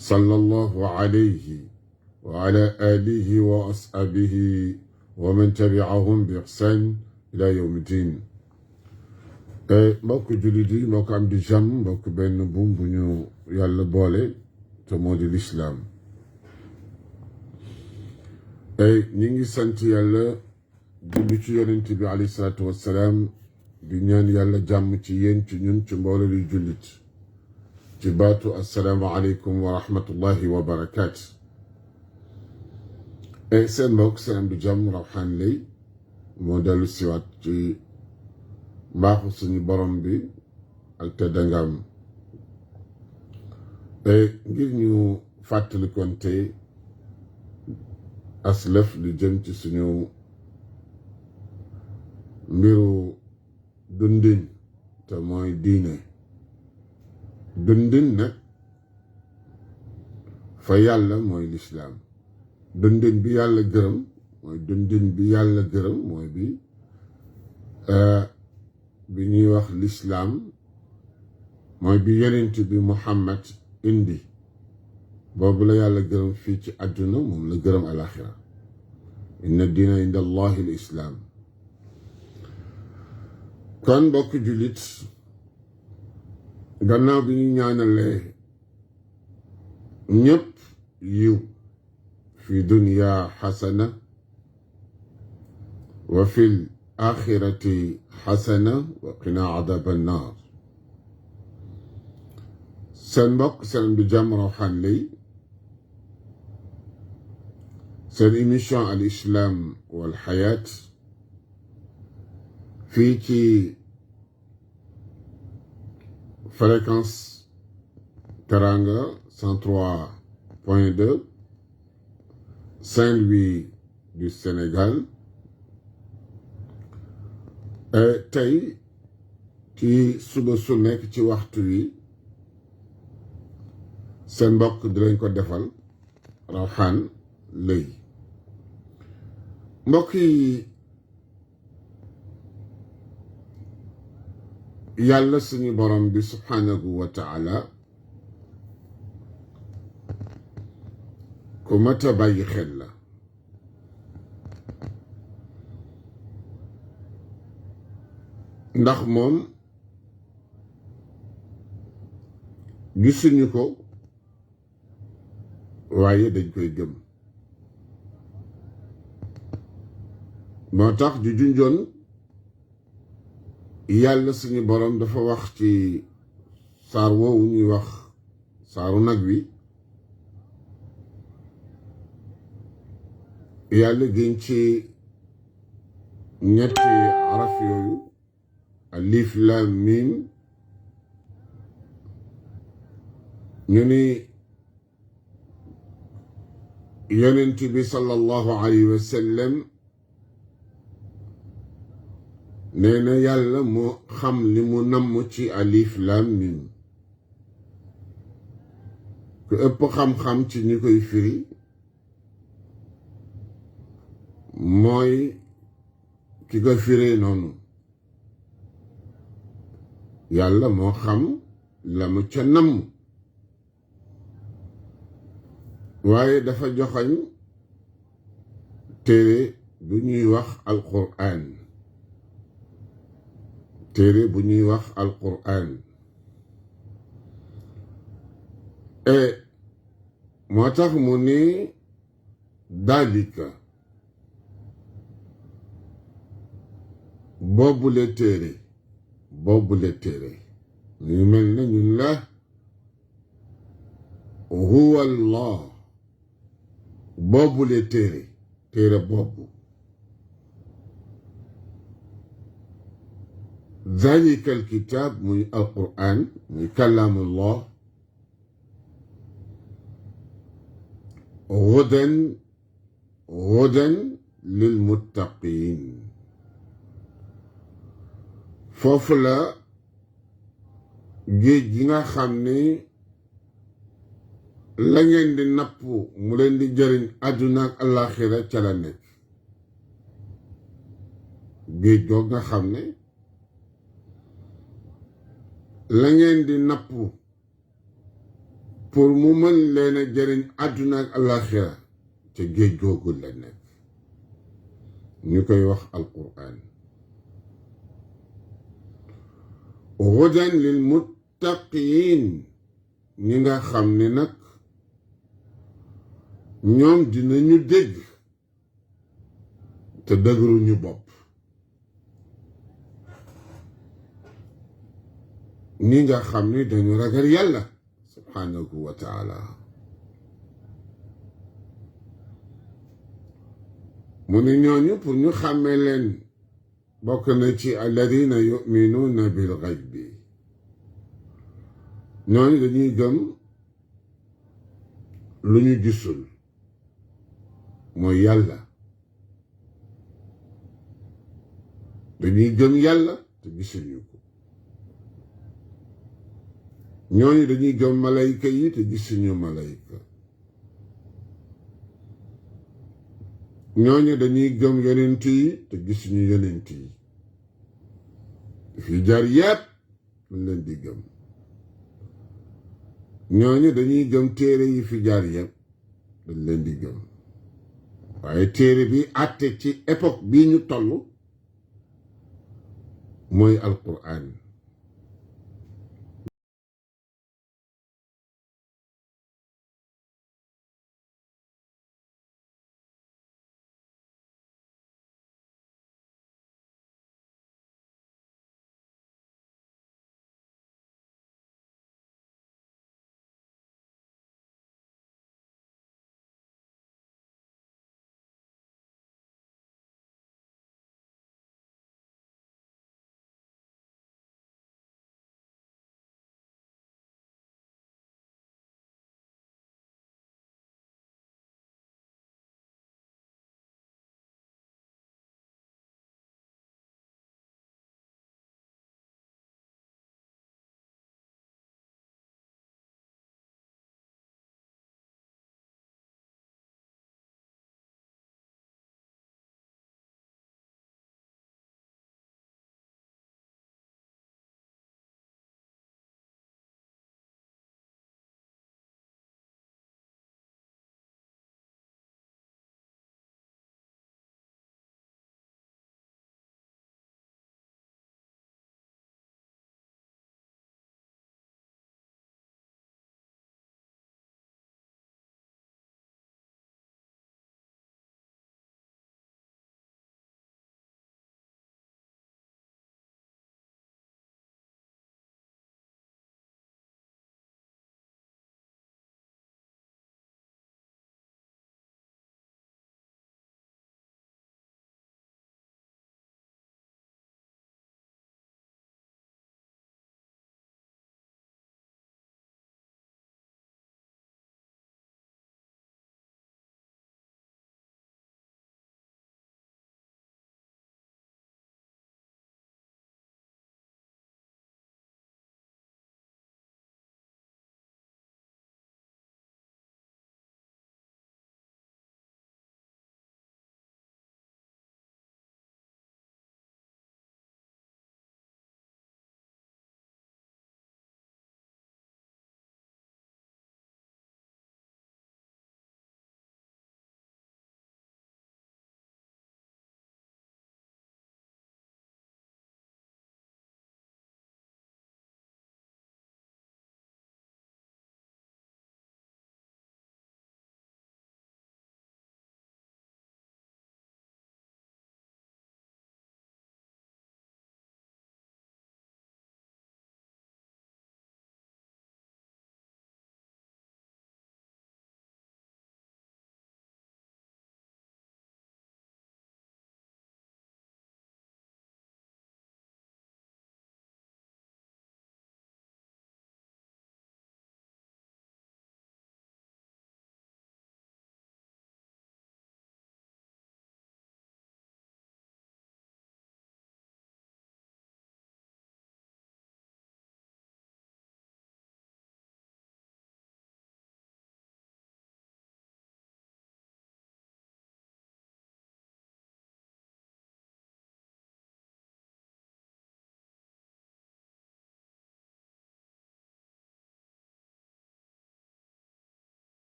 صلى الله عليه وعلى آله وأصحابه ومن تبعهم بإحسان إلى يوم الدين. mbokk jullit yi mbokk am di jàmm mbokk benn buum bu ñu yàlla boole te moo di lislaam. ñi ngi sant yàlla julli ci yonent bi alayhi salaatu wassalaam di ñaan yàlla jàmm ci yéen ci ñun ci mboole luy jullit ci baatu assalaamu aleykum wa rahmatullahi wa barakaatu. seen mbokk seen am di jàmm Rawhan Lay moo dellu siwaat ci mbaaxu suñu borom bi ak teddangaam ngir ñu fàttalikonte aslëf li jëm ci suñu mbiru dundin te mooy diine. dundin nag fa yàlla mooy lislaam. dundin bi yàlla gërëm mooy dundin bi yàlla gërëm mooy bi ñuy wax lislaam mooy bi yonent bi Muhammad indi boobu la yàlla gërëm fii ci àdduna moom la gërëm alaxira. inna diina inda allahi l islaam. kon mbokk jullit gannaaw bi ñu ñaanalee ñépp yiw fi dunya xasana wa fil axirati xasana wa qina adaba annar. seen mbokk seen bi jàmm Rawhan Lay seen émission al islam wal xayaat fii ci fréquence Teranga 103.2 Saint-Louis du Sénégal. tey ci suba su nekk ci waxtu wi seen mbokk di lañ ko defal Rawhan Lay. mbokk yi yàlla suñu borom bi subhanahu wa taala ku mat a bàyyi xel la. ndax moom gisuñu ko waaye dañ koy gëm. moo tax ju junjoon yàlla suñu boroom dafa wax ci saar woowu ñuy wax saaru nag wi yàlla gën ci ñetti araf yooyu alif lam mim ñu ni yonent bi sallallahu alayhi wa sallam nee na yàlla moo xam li mu namm ci alif lam mim. ku ëpp xam-xam ci ñi koy firi mooy ki ko firee noonu. yàlla moo xam la mu ca namm waaye dafa joxañ téere bu ñuy wax alquran. téere bu ñuy wax alquran moo tax mu ni dalika boobule téere ñu mel na ñun la huwa allah boobule téere boobu dalika alkitab muy alquran muy kalaamullah hudan lilmuttaqin. foofu la géej gi nga xam ni la ngeen di napp mu leen di jëriñ àdduna ak àllaaxira ca la nekk. géej goog nga xam ne la ngeen di napp pour mu mën leen a jëriñ àdduna ak alaxira te géej googu la nekk ñu koy wax alquran hudan lil muttaqiin ñi nga xam ne nag ñoom dinañu dégg te dëgëruñu bopp ñi nga xam ne dañu ragal yàlla subhanahu wa taala mu ne ñooñu pour ñu xàmmee leen bokk na ci alladina yuminuuna bil ghaybi ñooñu dañuy gëm lu ñu gisul mooy yàlla dañuy gëm yàlla te gisuñu ko ñooñu dañuy gëm malayka yi te gisuñu malayka ñooñu dañuy gëm yonent yi te gisuñu yonent yi fi jaar yépp lañ leen di gëm ñooñu dañuy gëm téere yi fi jaar yépp dañ leen di gëm waaye téere bi àtte ci époque bii ñu toll mooy alquran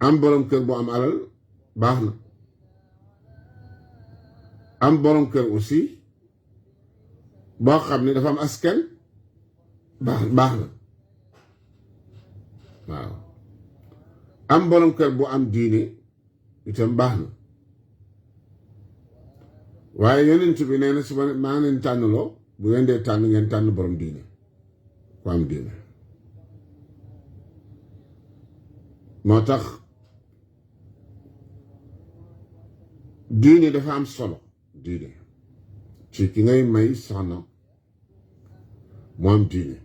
am borom kër bu am alal baax na am borom kër aussi boo xam ne dafa am askan baax na waaw am borom kër bu am diine itam baax na waaye yonent bi nee na su ma maa leen tànnloo bu ngeen dee tànn ngeen tànn borom diine ku am diine moo tax diine dafa am solo diine ci ki ngay may soxna mu am diine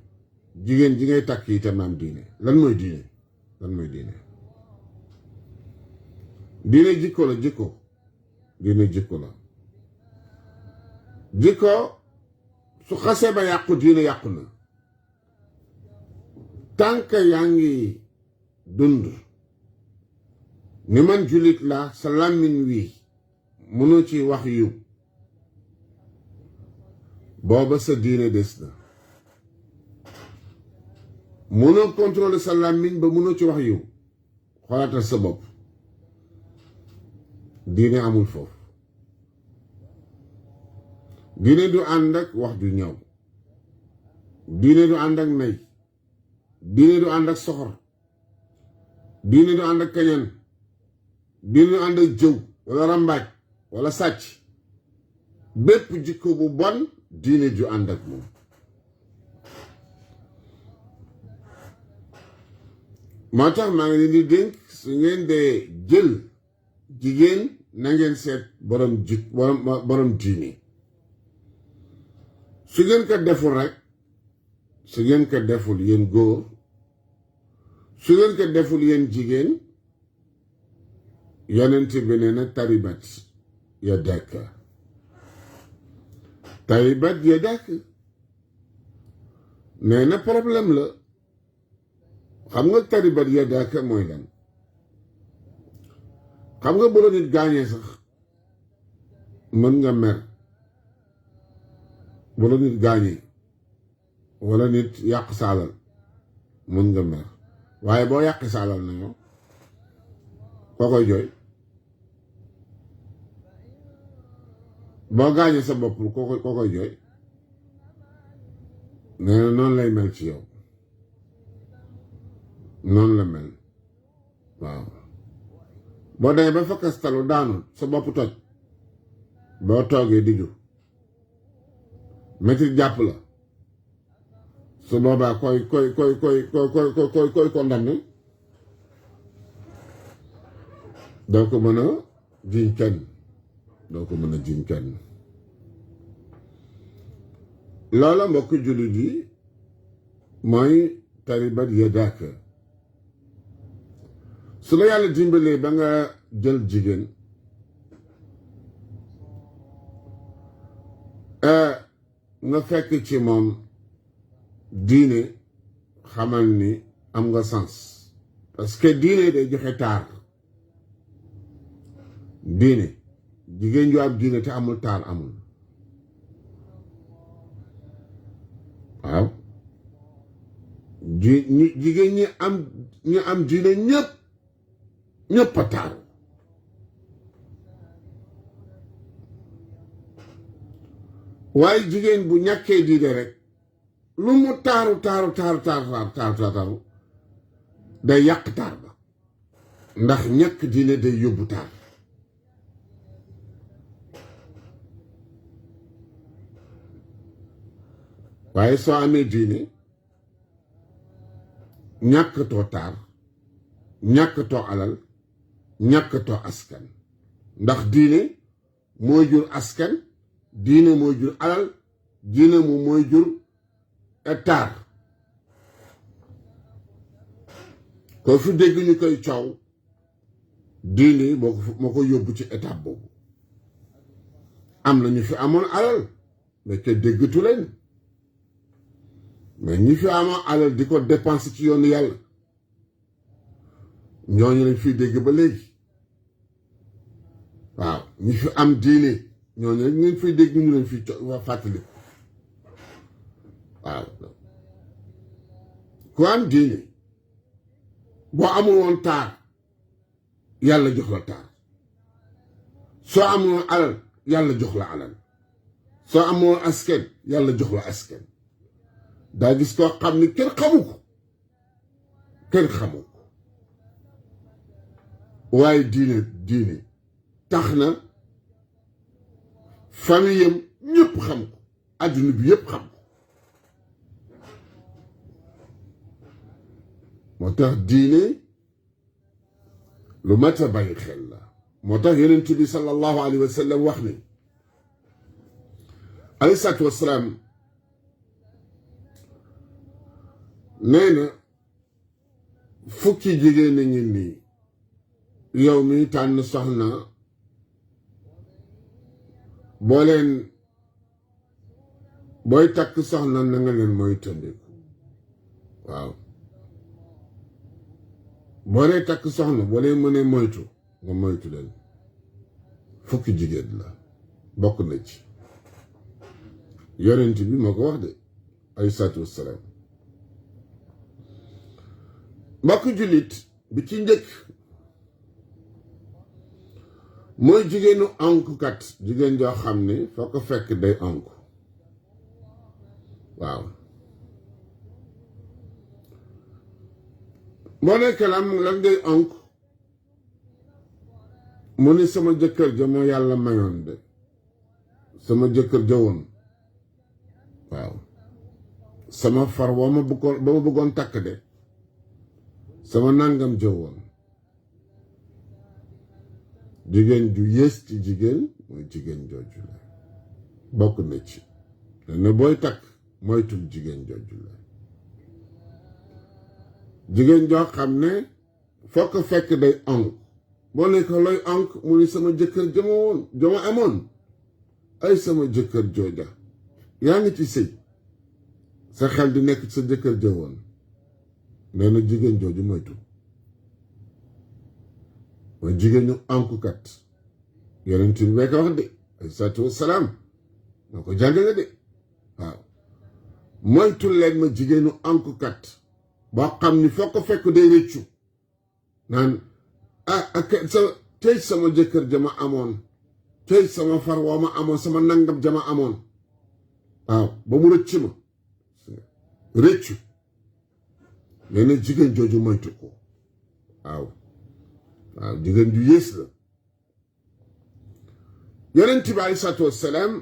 jigéen ji ngay takk itam am diine lan mooy diine diine jikko la diine jikko la jikko su xasee ba yàqu diine yàqu na tànk yaa ngi dund ni man jullit la sa làmmiñ wi mënoo ci wax yiw booba sa diine des na mënoo contrôler sa làmmiñ ba mënoo ci wax yiw xoolaatal sa bopp diine amul foofu diine du ànd ak wax ju ñëw diine du ànd ak nay diine du ànd ak soxor diine du ànd ak kañaan diine du ànd ak jëw wala rambaaj wala sàcc bépp jikko bu bon diine ju ànd ak moom moo tax maa ngi leen di dénk su ngeen dee jël jigéen na ngeen seet borom diine su ngeen ko deful rek su ngeen ko deful yéen góor su ngeen ko deful yéen jigéen yonent bi nee na taribat yadaka nee na problème la xam nga taribat yadaka mooy lan xam nga bu la nit gaañee sax mën nga mer bu la nit gaañee wala nit yàq sa alal mën nga mer waaye boo yàqi sa alal na yow koo koy jooy boo gaañee sa bopp koo koy jooy nee na noonu lay mel ci yow noonu la mel waaw boo demee ba fakkastalu daanu sa bopp toj boo toogee di ju métit jàpp la su boobaa koy condamné doo ko mën a jiñ kenn loola mbokk jullit yi mooy taribat yadaaka su la yàlla dimbalee ba nga jël jigéen nga fekk ci moom diine xamal ni am nga sens parce que diine day joxe taar diine jigéen ju am diine te amul taar amul waaw jigéen ñi am diine ñëpp a taaru waaye jigéen bu ñàkkee diine rek lu mu taaru day yàq taar ba ndax ñàkk diine day yóbbu taar waaye soo amee diine ñàkkatoo taar ñàkkatoo alal ñàkkatoo askan ndax diine mooy jur askan diine mooy jur alal diine moom mooy jur taar ko fi dégg ñu koy coow diine moo ko yóbbu ci étape boobu am na ñu fi amoon alal mais ke déggatu leen mais ñi fi amoon alal di ko dépenser ci yoonu yàlla ñooñu lañ fiy dégg ba léegi waaw ñi fi am diine ñooñu rek ngeen fiy dégg ñu leen fi fàttali waaw ku am diine boo amul woon taar yàlla jox la taar soo amoo alal yàlla jox la alal soo amoo askan yàlla jox la askan daa gis koo xam ni kenn xamu ko waaye diine tax na famille am ñëpp xam ko adduna bi yëpp xam ko moo tax diine lu mat a bàyyi xel la moo tax yonent bi sallallahu alayhi wa sallam wax ni alayhi salaatu wasalaam nee na fukki jigéen a ngi nii yow mi tànn soxna booy takk soxna na nga leen mooy tëndiku waaw boo dee takk soxna boo leen mënee moytu nga moytu leen fukki jigéen la bokk na ci yonent bi moo ko wax de alayhi salaatu wassalaam mbokk jullit bi ci njëkk mooy jigéenu onkukat jigéen joo xam ne foo ko fekk day onk waaw moo nekk lan ngay onk mu ni sama jëkkër ja moo yàlla mayoon de sama jëkkër ja woon waaw sama far ba ma bëggoon takk de sama nangam ja woon jigéen ju yées ci jigéen mooy jigéen jooju la bokk na ci ne booy takk moytul jigéen jooju la jigéen joo xam ne foo ko fekk day onk boo ne ko looy onk mu ni sama jëkkër jama amoon ay sama jëkkër jooja yaa ngi ci sëy sa xel di nekk sa jëkkër ja woon nee na jigéen jooju moytu mooy jigéenu onkukat yonent bi bay ko wax de alayhi salaatu wassalaam moo ko jàngale de waaw moytul leen ma jigéenu onkukat boo xam ni foo ko fekk day rëccu naan ak tey sama jëkkër jama amoon tey sama far woo ma amoon sama nangam jama amoon waaw ba mu rëcc ma rëccu nee na jigéen jooju moytu ko waaw jigéen ju yées la yonent bi alayhi salaatu wassalaam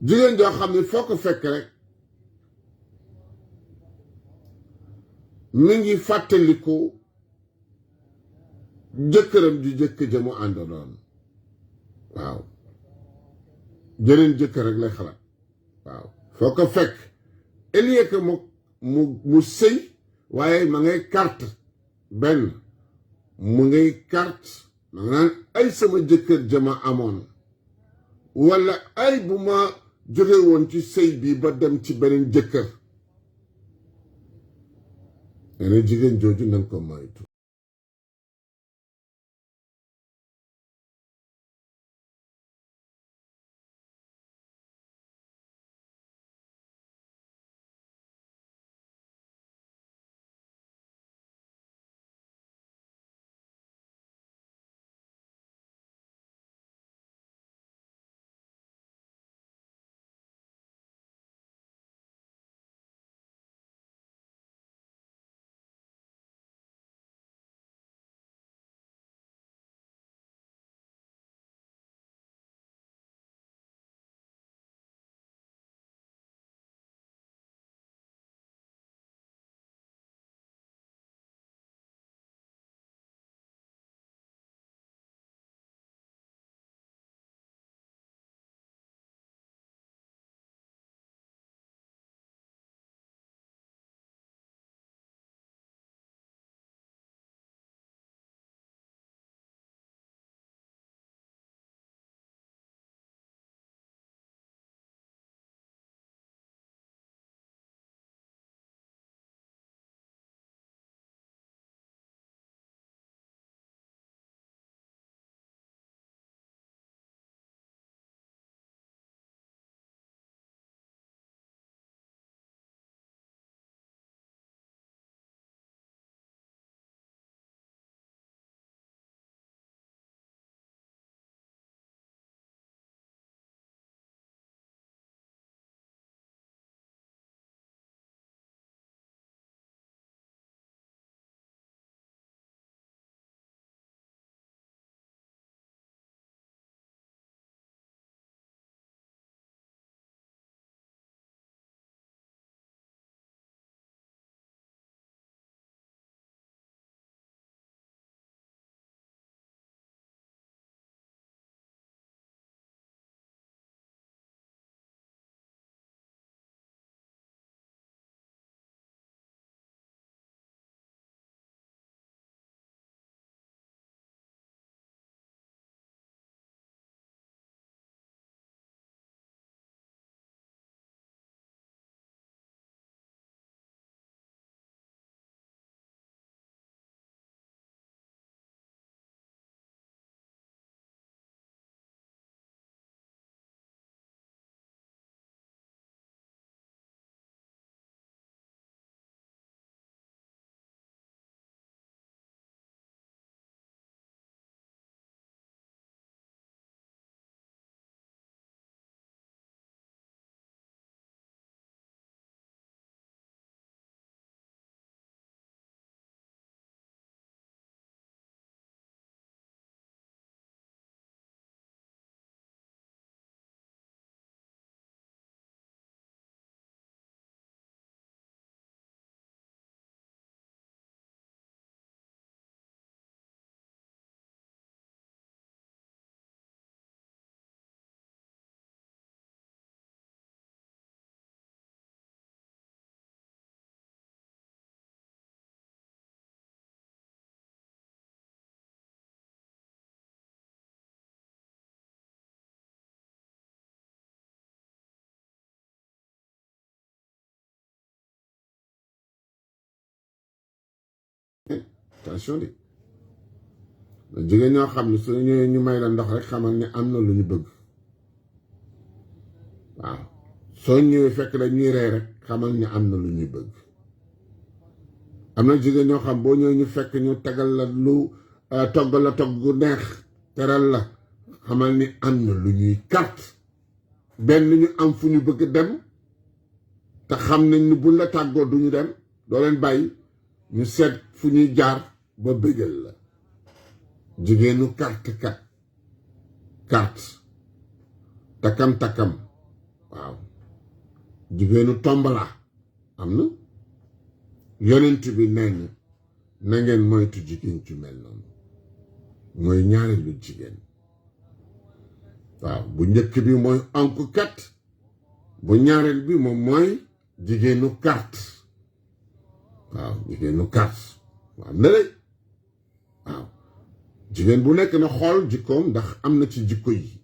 jigéen joo xam ne foo ko fekk rek mi ngi fàttaliku jëkkëram ju jëkk ja mu àndaloon waaw jeneen jëkkër rek lay xalaat waaw foo ko fekk elie que mu sëy waaye ma ngay carte benn mu ngay carte ma nga naan ay sama jëkkër jama amoon walla ay bu ma jóge woon ci sëy bi ba dem ci beneen jëkkër nee na jigéen jooju nañ ko moytu attention de jigéen ñoo xam ne su ñëwee ñu may la ndox rek xamal ne am na lu ñu bëgg waaw soo ñëwee fekk la ñuy rey rek xamal ne am na lu ñuy bëgg am na jigéen ñoo xam boo ñëwee ñu fekk ñu tegal la lu toggal la togg gu neex teral la xamal ni am na lu ñuy carte benn ñu am fu ñu bëgg dem te xam nañ ni buñ la tàggoo duñu dem doo leen bàyyi ñu seet fu ñuy jaar ba bëggal la jigéenu carte kat carte takam waaw jigéenu tombala am na yonent bi nee na ngeen moytu jigéen ci mel noonu mooy ñaareelu jigéen waaw bu njëkk bi mooy onku kat bu ñaareel bi moom mooy jigéenu carte waaw jigéenu carte waaw nele waaw jigéen bu nekk na xool jikkoom ndax am na ci jikko yi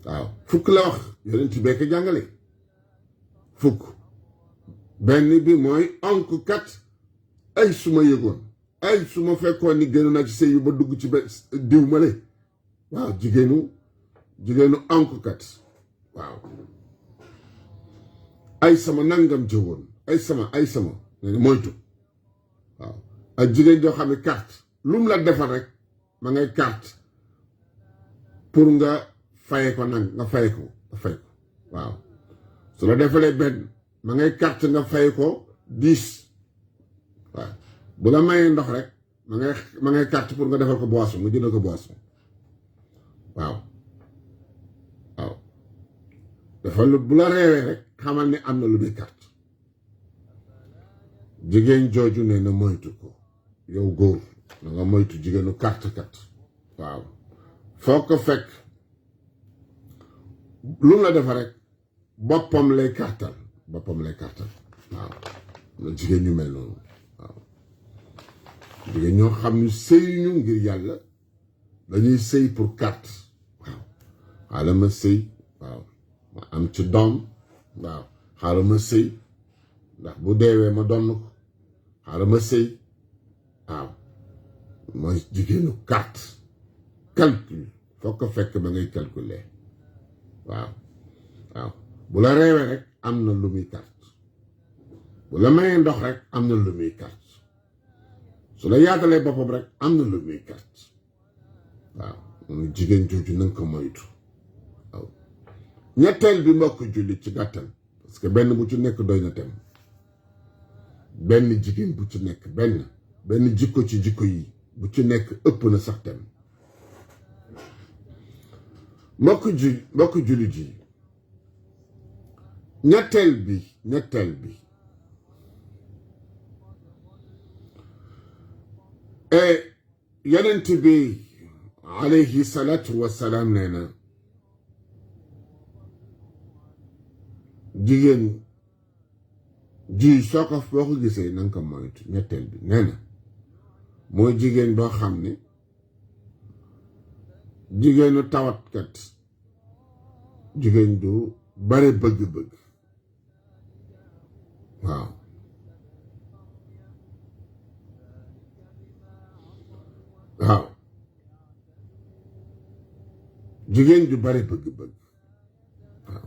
waaw fukk la wax yonent bee ko jàngale fukk benn bi mooy onku kat ay suma yëgoon ay suma fekkoon ni gënu na ci sëy yu ba dugg ci diw male waaw jigéenu onku kat waaw ay sama nangam jëwoon ay sama ne moytu waaw ak jigéen joo xam ne carte lu mu la defal rek ma ngay carte pour nga faye ko nga fay ko waaw su la defalee benn ma ngay carte nga fay ko 10 waaw bu la mayee ndox rek ma ngay carte pour nga defal ko boisson nga jëndal ko boisson waaw dafa lu bu la reewee rek xamal ni am na lu muy carte jigéen jooju nee na moytu ko yow góor na nga moytu jigéenu carte kat waaw foo ko fekk lu mu la defa rek boppam lay kartal waaw na jigéen ñu mel noonu waaw jigéen ñoo xam ne sëyuñu ngir yàlla dañuy sëy pour carte waaw xaaral ma sëy waaw ma am ci doom waaw xaaral ma sëy ndax bu deewee ma donn ko xaaral ma sëy waaw mooy jigéenu carte calcul foo ko fekk ba ngay calculer waaw bu la reewee rek am na lu muy carte bu la mayee ndox rek am na lu muy carte su la yaatalee boppam rek am na lu muy carte waaw mu jigéen jooju na nga ko moytu waaw ñetteel bi mbokk jullit ci gàttal parce que benn bu ci nekk doy na tem benn jigéen bu ci nekk benn jikko ci jikko yi bu ci nekk ëpp na sax tem mbokk jullit yi ñetteel bi yonent bi alayhi salaatu wassalaam nee na jigéen ji soo ko boo ko gisee na nga ko moytu ñetteel bi nee na mooy jigéen boo xam ne jigéenu tawatkat jigéen du bare bëgg-bëgg waaw jigéen ju bare bëgg-bëgg waaw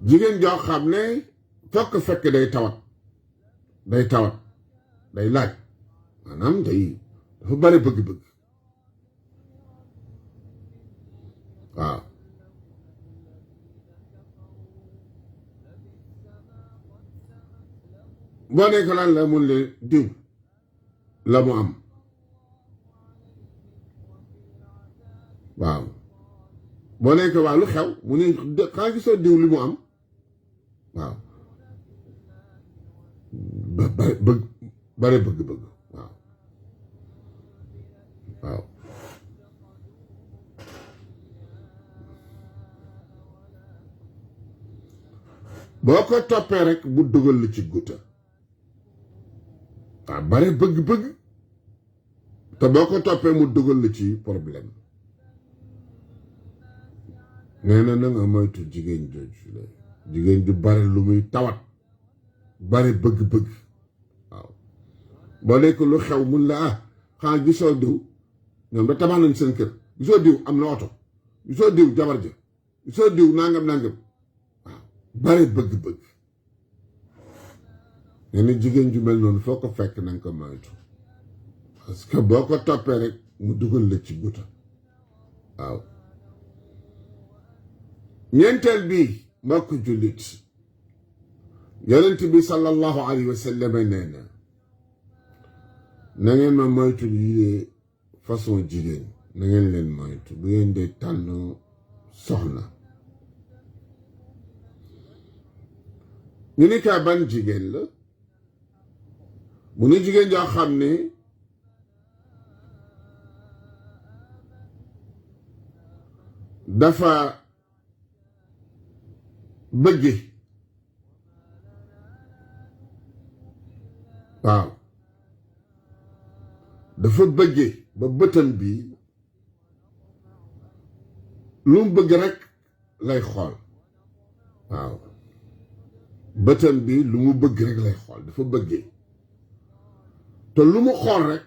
jigéen joo xam ne fokk fekk day tawat day laaj maanaam dafa bare bëgg-bëgg waaw boo nekk lan la mun le diw la mu am waaw boo nekk waa lu xew mu ne xanaa gisoo diw li mu am waaw bare bëgg-bëgg waaw boo ko toppee rek bu dugal la ci guta waaw bare bëgg-bëgg te boo ko toppee mu dugal la ci problème nee na nga moytu jigéen jooju la jigéen ju bare lu muy tawat bari bëgg-bëgg waaw boo nekk lu xew mun la xanaa gisoo diw ñoom da tabax nañ seen kër gisoo diw am na oto gisoo diw jabar ja gisoo diw nangam waaw bari bëgg-bëgg ne ni jigéen ju mel noonu foo ko fekk nañ ko moytu parce que boo ko toppee rek mu dugal la ci guta waaw ñeenteel bi mbokk jullit yonent bi sallallahu alayhi wa sallam nee na ngeen ma moytu yi façon jigéen na ngeen leen moytu bu ngeen dee tànn soxna ñu ni kaa ban jigéen la mu ni jigéen joo xam ne dafa bëgge waaw dafa bëgge ba bëtam bi lu mu bëgg rek lay xool waaw bëtam bi lu mu bëgg rek lay xool dafa bëggee te lu mu xool rek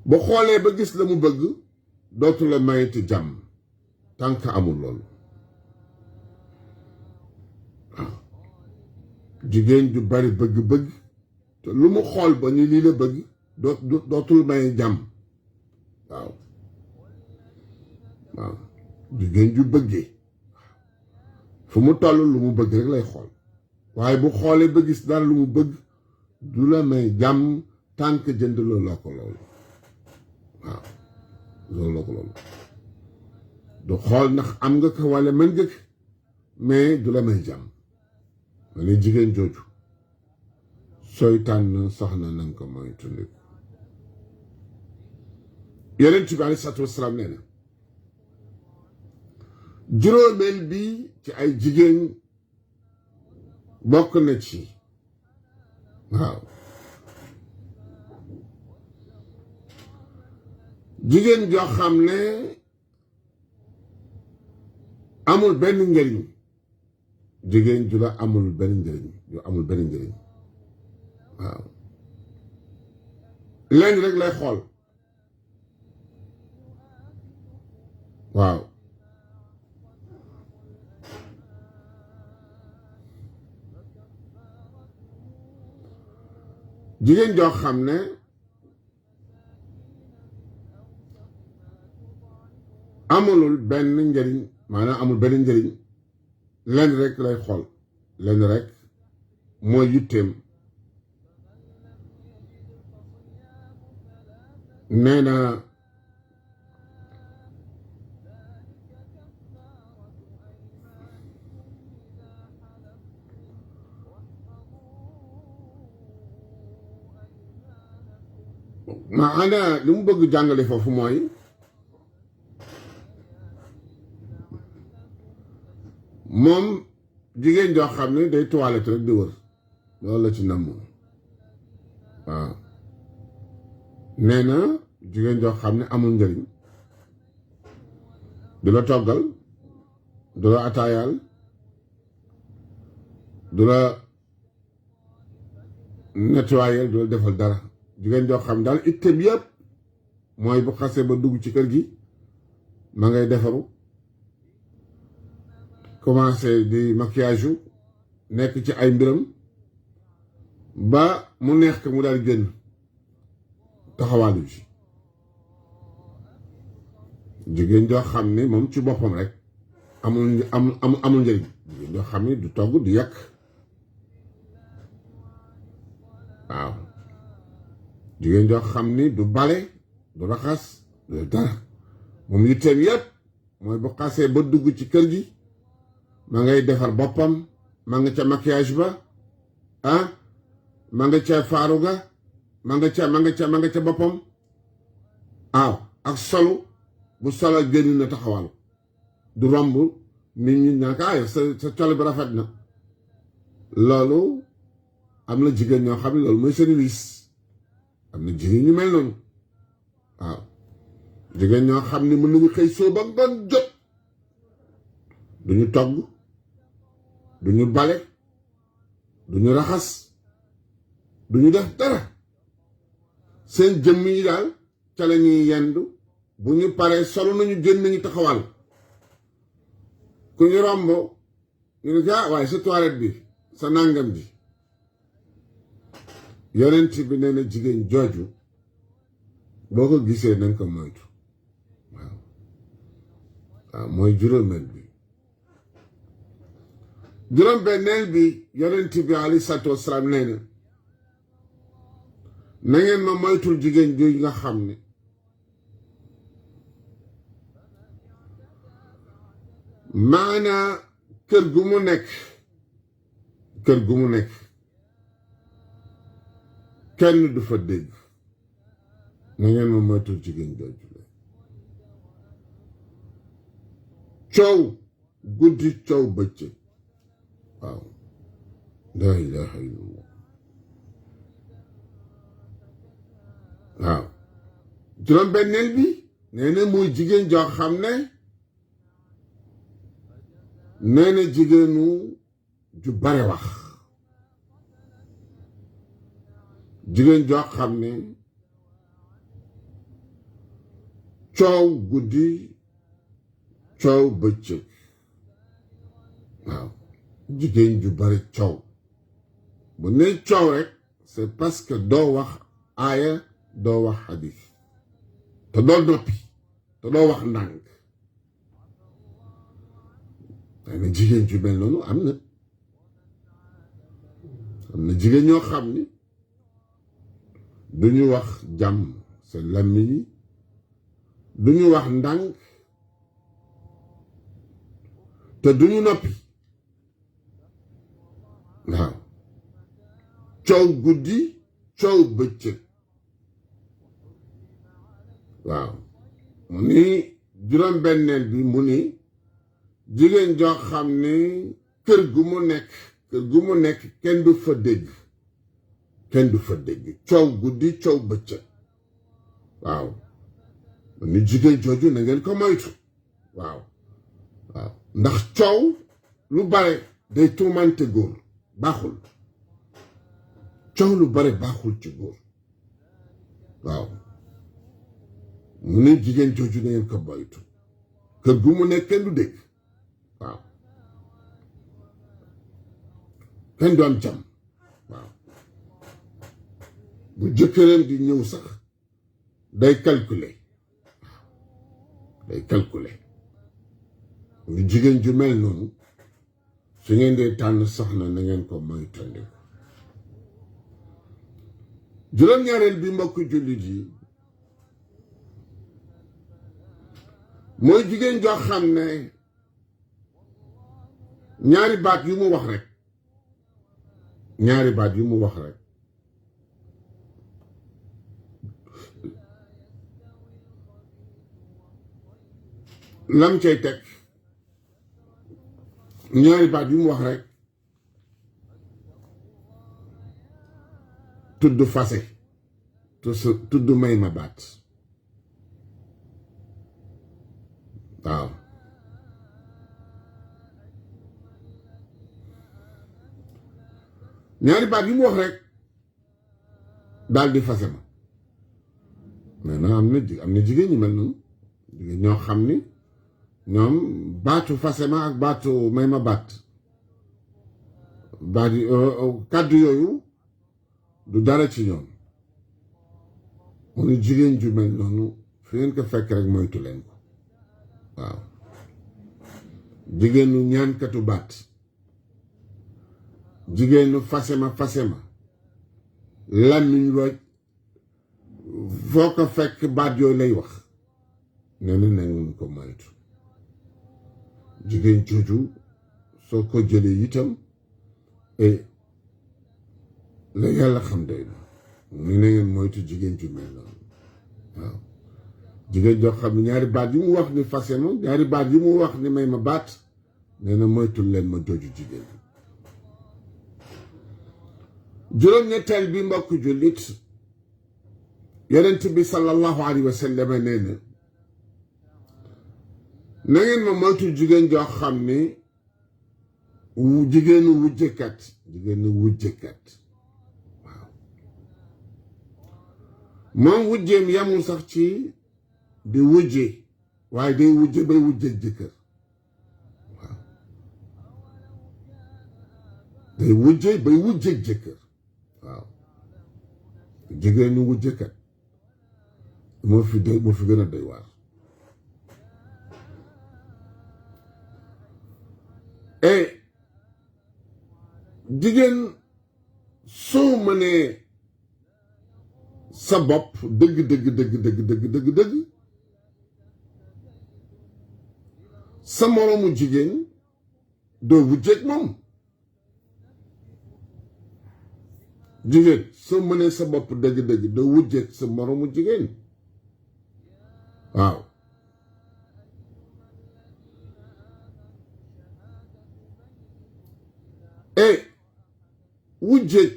bu xoolee ba gis la mu bëgg dootu la mayati jàmm tànk amul loolu waaw jigéen ju bari bëgg-bëgg te lu mu xool ba ni lii la bëgg dootul may jàmm waaw waaw jigéen ju bëggee fu mu toll lu mu bëgg rek lay xool waaye bu xoolee ba gis dara lu mu bëgg du la may jàmm tànk jënd la ko loolu waaw loolu la ko loolu du xool ndax am nga ko walla mën nga ko mais du la may jàmm ma ne jigéen jooju sooy tànn soxna nanga ko mooy tundiku Yonent bi aleyhi salaatu wasalaam nee na juróomeel bi ci ay jigéen bokk na ci waaw jigéen joo xam ne amul benn njëriñ jigéen ju la amul benn njëriñ ju amul benn njëriñ waaw leen rek lay xool waaw jigéen joo xam ne amulul benn njëriñ maanaam amul benn njëriñ leen rek lay xool leen rek mooy yitteem nee na li mu bëgg jàngale foofu mooy moom jigéen joo xam ne day toilette rek di wër loolu la ci namm waaw nee na jigéen joo xam ne amul njëriñ du la toggal du la ataayaal du la nettoyal du la defal dara jigéen joo xam daal itteem yëpp mooy bu xasee ba dugg ci kër gi ma ngay defaru commencé di maquillage yu nekk ci ay mbiram ba mu neex ko mu daal génn taxawaalu ji jigéen joo xam ne moom ci boppam rek amul njëriñ jigéen joo xam ne du togg du yàq waaw jigéen joo xam ni du bale du raxas du dara moom yitteem yépp mooy bu xasee ba dugg ci kër gi ma ngay defar boppam ma nga ca maquillage ba ma nga ca faaru ga ma nga ca boppam waaw ak solu bu solo génn na taxawal du romb nit ñi naan ko sa col bi rafet na loolu am na jigéen ñoo xam ne loolu mooy seen wiis am na jigéen ñu mel noonu waaw jigéen ñoo xam ne mën nañu xëy soo ba ngoon jot duñu togg duñu bale duñu raxas duñu def dara seen jëmm yi daal ca la ñuy yendu bu ñu paree solo nañu génn nañu taxawal ku ñu romb ñu ne waaye sa toilette bi sa nàngam ji yonent bi nee na jigéen jooju boo ko gisee nañ ko moytu waaw mooy juróomeel bi juróom-benneel bi yonent bi alayhi salaatu wasalaam nee na ngeen ma moytul jigéen jooju nga xam ne maanaa kër gu mu nekk kenn du fa dégg na ngeen ma moytul jigéen jooju la coow guddi coow bëccëg waaw laa ilaha illallah waaw juróom-benneel bi nee na muy jigéen joo xam ne nee na jigéenu ju bare wax jigéen joo xam ne coow guddi coow bëccëg waaw jigéen ju bare coow bu ne coow rek c'est parce que doo wax aaya doo wax xadis te doo noppi te doo wax ndànk na jigéen ju mel noonu am na jigéen ñoo xam ni duñu wax jàmm seen làmmiñ yi duñu wax ndànk te duñu noppi waaw coow guddi coow bëccëg waaw mu ni juróom-benneel bi mu ni jigéen joo xam ne kër gu mu nekk kenn du fa dégg coow guddi coow bëccëg waaw ni jigéen jooju na ngeen ko moytu waaw ndax coow lu bare day tuumante góor baaxul coow lu bare baaxul ci góor waaw mu ne jigéen jooju na ngeen ko moytu kër gu mu nekk kenn du dégg waaw kenn du am jàmm waaw bu jëkkëram di ñëw sax day calculer lu jigéen ju mel noonu su ngeen dee tànn soxna na ngeen ko moytandiku juróom-ñaareel bi mbokk jullit yi mooy jigéen joo xam ne ñaari baat yu mu wax rek lam cay teg ñaari baat yu mu wax rek tudd fase tudd may ma baat waaw ñaari baat yu mu wax rek daal di fase ma maintenant am na jigéen ñi mel noonu jigéen ñoo xam ni ñoom baatu fase ma ak baatu may ma baat kàddu yooyu du dara ci ñoom mu ni jigéen ju mel noonu fi ngeen ko fekk rek moytu leen ko waaw jigéenu ñaankatu baat jigéenu fase ma làmmiñ looj foo ko fekk baat yooyu lay wax nee na ngeen ko moytu jigéen jooju soo ko jëlee itam la yàlla xam doy na mu ne ngeen moytu jigéen ju mel noonu waaw jigéen joo xam ne ñaari baat yi mu wax ni fase ma ñaari baat yi mu wax ni may ma baat nee na moytul leen ma jooju jigéen juróom-ñetteel bi mbokk jullit yonent bi sallallahu alayhi wa sallam nee na ngeen ma moytu jigéen joo xam ni jigéenu wujjekat jigéenu wujjekat waaw moom wujjeem yamul sax ci di wujje waaye day wujje bay wujjeeg jëkkër waaw day wujje bay wujjeeg jëkkër waaw jigéenu wujjekat moo fi gën a doy waar jigéen soo mënee sa bopp dëgg sa moroomu jigéen doo wujjeeg moom jigéen soo mënee sa bopp dëgg doo wujjeeg sa moroomu jigéen waaw wujjeeg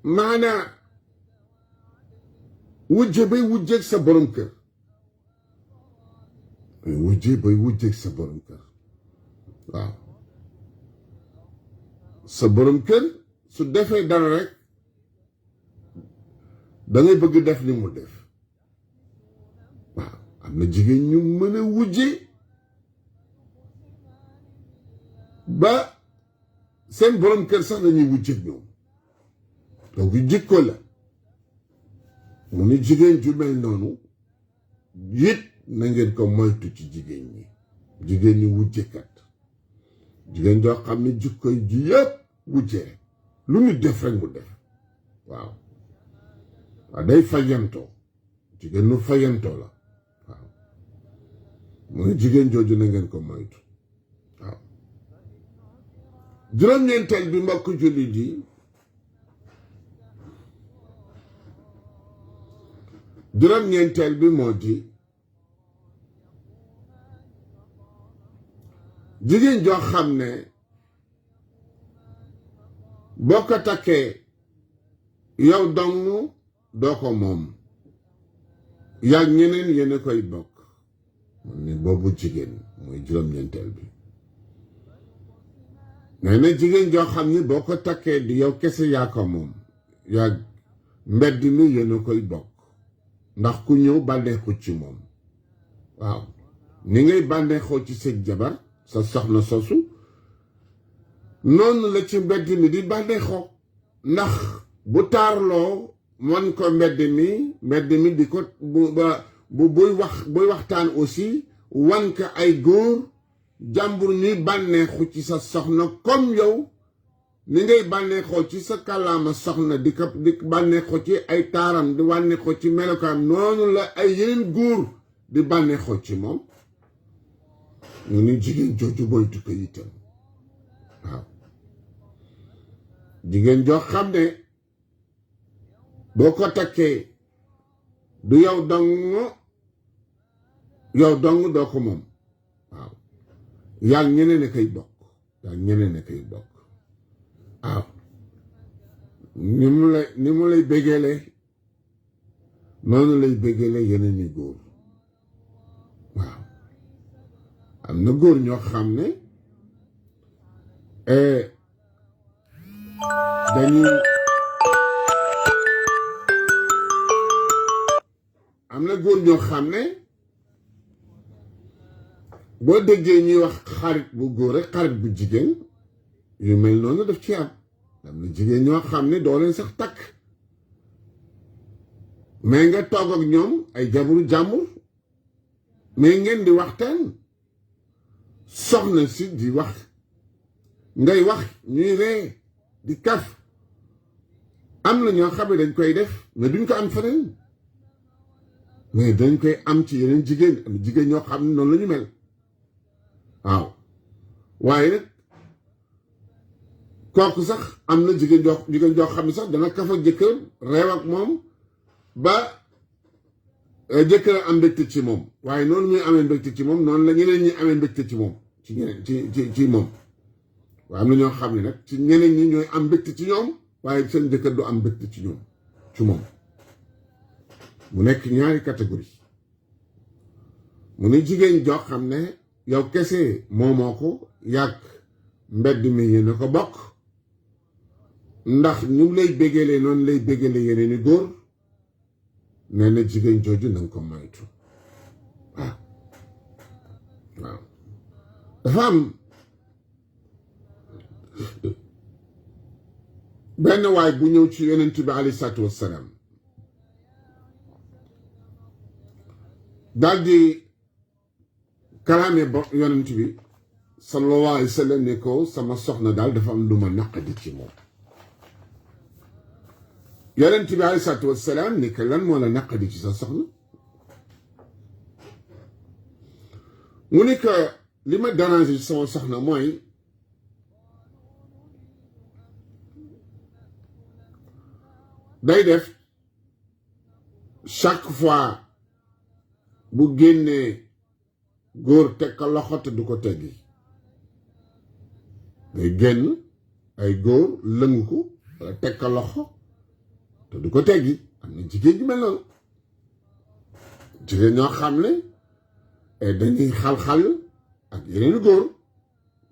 maanaa wujje bay wujjeeg sa borom kër wujje bay wujjeeg sa borom kër waaw sa borom kër su defee dara rek dangay bëgg def ni mu def waaw am na jigéen ñu mën a wujje ba seen borom kër sax lañuy wujjeeg ñoom donc jikko la mu ni jigéen ju mel noonu it na ngeen ko moytu ci jigéen ñi jigéen ñi wujjekat jigéen joo xam ne jikko ji yëpp wujje lu ñu def rek mu def waaw day fayantoo jigéen nu fayantoo la waaw mu ne jigéen jooju na ngeen ko moytu waaw juróom-ñeenteel bi mbokk jullit yi juróom-ñeenteel bi moo di jigéen joo xam ne boo ko takkee yow dong doo ko moom yaa ñeneen yéen a koy bokk mun ni boobu jigéen mooy juróom-ñeenteel bi nee na jigéen joo xam ne boo ko takkee di yow kese yaa ko moom yaa mbedd mi yéen a koy bokk ndax ku ñëw bànneexu ci moom waaw ni ngay bànneexoo ci sa jabar sa soxna sosu noonu la ci mbedd mi di bànneexoo ndax bu taarloo wan ko mbedd mi di ko buy waxtaan aussi wan ko ay góor jàmbur ni bànneexu ci sa soxna comme yow ni ngay bànneexoo ci sa kàllaama soxna di bànneexoo ci ay taaram di bànneexoo ci melokaan noonu la ay yeneen góor di bànneexoo ci moom ñu ni jigéen jooju moytu ko itam waaw jigéen joo xam ne boo ko takkee du yow dong doo ko moom waaw yaa ñeneen a koy bokk waaw ni mu lay béggeele noonu lay béggeele yeneen i góor waaw am na góor ñoo xam ne boo déggee ñuy wax xarit bu góor ak xarit bu jigéen yu mel noonu daf ci am na jigéen ñoo xam ne doo leen sax takk mais nga toog ak ñoom ay jabaru jàmbur mais ngeen di waxtaan soxna si di wax ngay wax ñuy ree di kaf am na ñoo xam ne dañ koy def mais duñ ko am feneen mais dañ koy am ci yeneen jigéen am jigéen ñoo xam ne noonu la ñu mel waaw waaye nag kooku sax am na jigéen joo xam ne sax dana kafa jëkkër reew ak moom ba jëkkër am mbégte ci moom waaye noonu muy amee mbégte ci moom noonu la ñeneen ñi amee mbégte ci moom ci ñeneen ci moom waaye am na ñoo xam ne nag ci ñeneen ñi ñooy am mbégte ci ñoom waaye seen jëkkër du am mbégte ci ñoom ci moom mu nekk ñaari catégorie mu ni jigéen joo xam ne yow kese moomoo ko yàgg mbedd mi yéen a ko bokk ndax ñu lay bégalee noonu lay bégale yeneen i góor nee na jigéen jooju na nga ko moytu waaw waaw dafa am benn waay bu ñëw ci yonent bi alayhi salaatu wassalaam daal di kalaame ba yonent bi sallallahu alayhi wa sallam ne ko sama soxna daal dafa am lu ma naqadi ci moom yonent bi alayhi salaatu wassalaam ne ko lan moo la naqadi ci sa soxna mu ne ko li ma déranger ci sama soxna mooy day def chaque fois bu génnee góor teg ko loxo te du ko teggi day génn ay góor lëng ko wala teg ko loxo te du ko teggi am na jigéen ju mel noonu jigéen ñoo xam ne dañuy xal-xal ak yeneen góor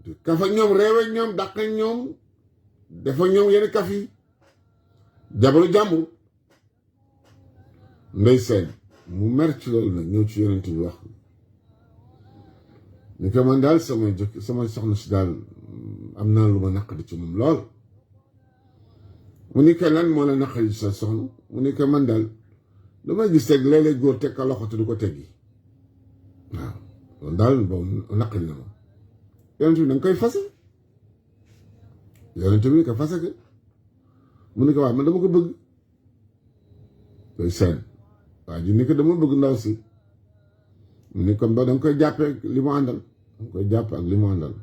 di kaf ak ñoom réew ak ñoom dàq ak ñoom dafa ñoom yenn kaf yi jabaru jàmbur ndey seen mu mer ci loolu nag ñëw ci yonent bi wax ni ko man daal sama soxna si daal am naa lu ma naqadi ci moom lool mu ni ko lan moo la naqadi ci sa soxna mu ni ko man daal damay gis teg léeg-léeg góor teg ka loxo te du ko teggi waaw loolu daal boobu naqadi na ma yonent bi da nga koy fase yonent bi ni ko fase ke mu ni ko waaw man dama ko bëgg koy seen waa ji ni ko dama bëgg ndaw si mu ni kon ba da nga koy jàppee li mu àndal da nga koy jàpp ak li mu àndal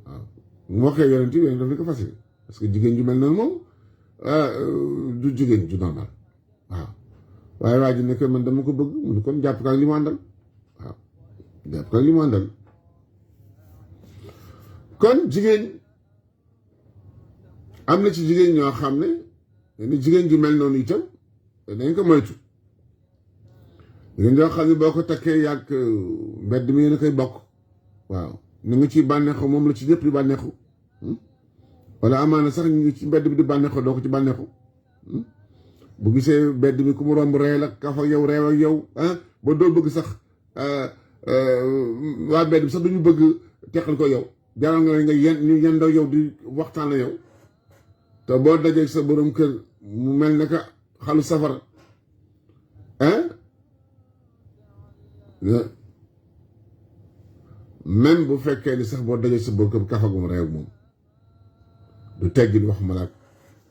waaw mu waxee yonent bi daf ni ko fase parce que jigéen ju mel noonu moom du jigéen ju normal waaw waaye waa ji ni ko man dama ko bëgg mu ni kon jàpp ko ak li mu àndal waaw jàpp ko ak li mu àndal kon jigéen am na ci jigéen ñoo xam ne ni jigéen ju mel noonu itam dañ ko moytu jigéen joo xam ne boo ko takkee yàgg mbedd mi yéen a koy bokk waaw ñu ngi ci bànneexu moom la ci ñëpp di bànneexu wala amaana sax ñu ngi ci mbedd bi di bànneexu doo ko ci bànneexu bu gisee mbedd mi ku mu romb ree la kafa yow reew ak yow ba doo bëgg sax waa mbedd bi sax duñu bëgg teqal ko yow jaral nga nga ñu yendoo yow di waxtaan la yow te boo dajee sa borom kër mu mel ne ka xalu safara même bu fekkee ni sax boo dajee sa borom kër kafagum réew moom du teggi di wax malaat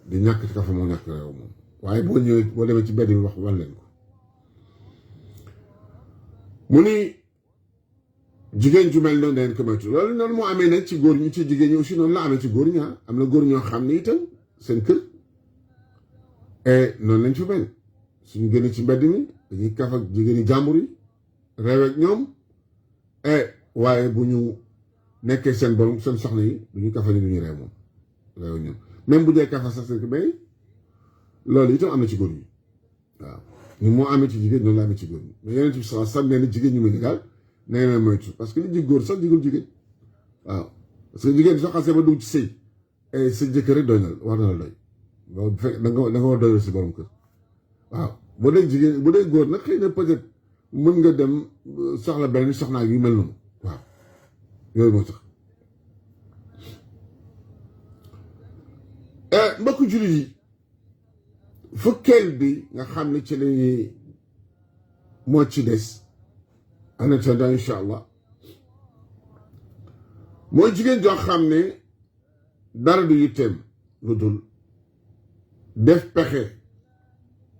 di ñàkk ci kafa moo ñàkk réew moom waaye boo ñëwee boo demee ci mbedd mi wax wan leen ko mu ni jigéen ju mel noonu dañ ko moytu loolu noonu moo amee nag ci góor ñi ci jigéen ñi aussi noonu la amee ci góor ñi am na góor ñoo xam ne itam seen kër noonu lañ fi mel suñu génne ci mbedd mi dañuy kaf ak jigéen ñi jàmbur yi réew ak ñoom waaye bu ñu nekkee seen borom seen soxna yi du ñu kafa ni du ñu réew moom réew ak ñoom même bu dee kafa sax seen bay loolu itam am na ci góor ñi waaw ñu moo amee ci jigéen noonu la amee ci góor ñi mais yeneen ci sax nee na jigéen ñu mel ni daal nee na moytu parce que li ji góor sax jigul jigéen waaw parce que jigéen soo xasee ba dugg ci sëy sa jëkkër rek doy na war na la doy bu fekk da nga war doylu si borom kër waaw bu dee jigéen bu dee góor nag xëy na peut-être mën nga dem soxla benn soxnaa yu mel noonu waaw yooyu moo tax mbokku jullit yi fukkeel bi nga xam ne ci lañuy moo ci des en attendant incha allah mooy jigéen joo xam ne dara du yitteem lu dul def pexe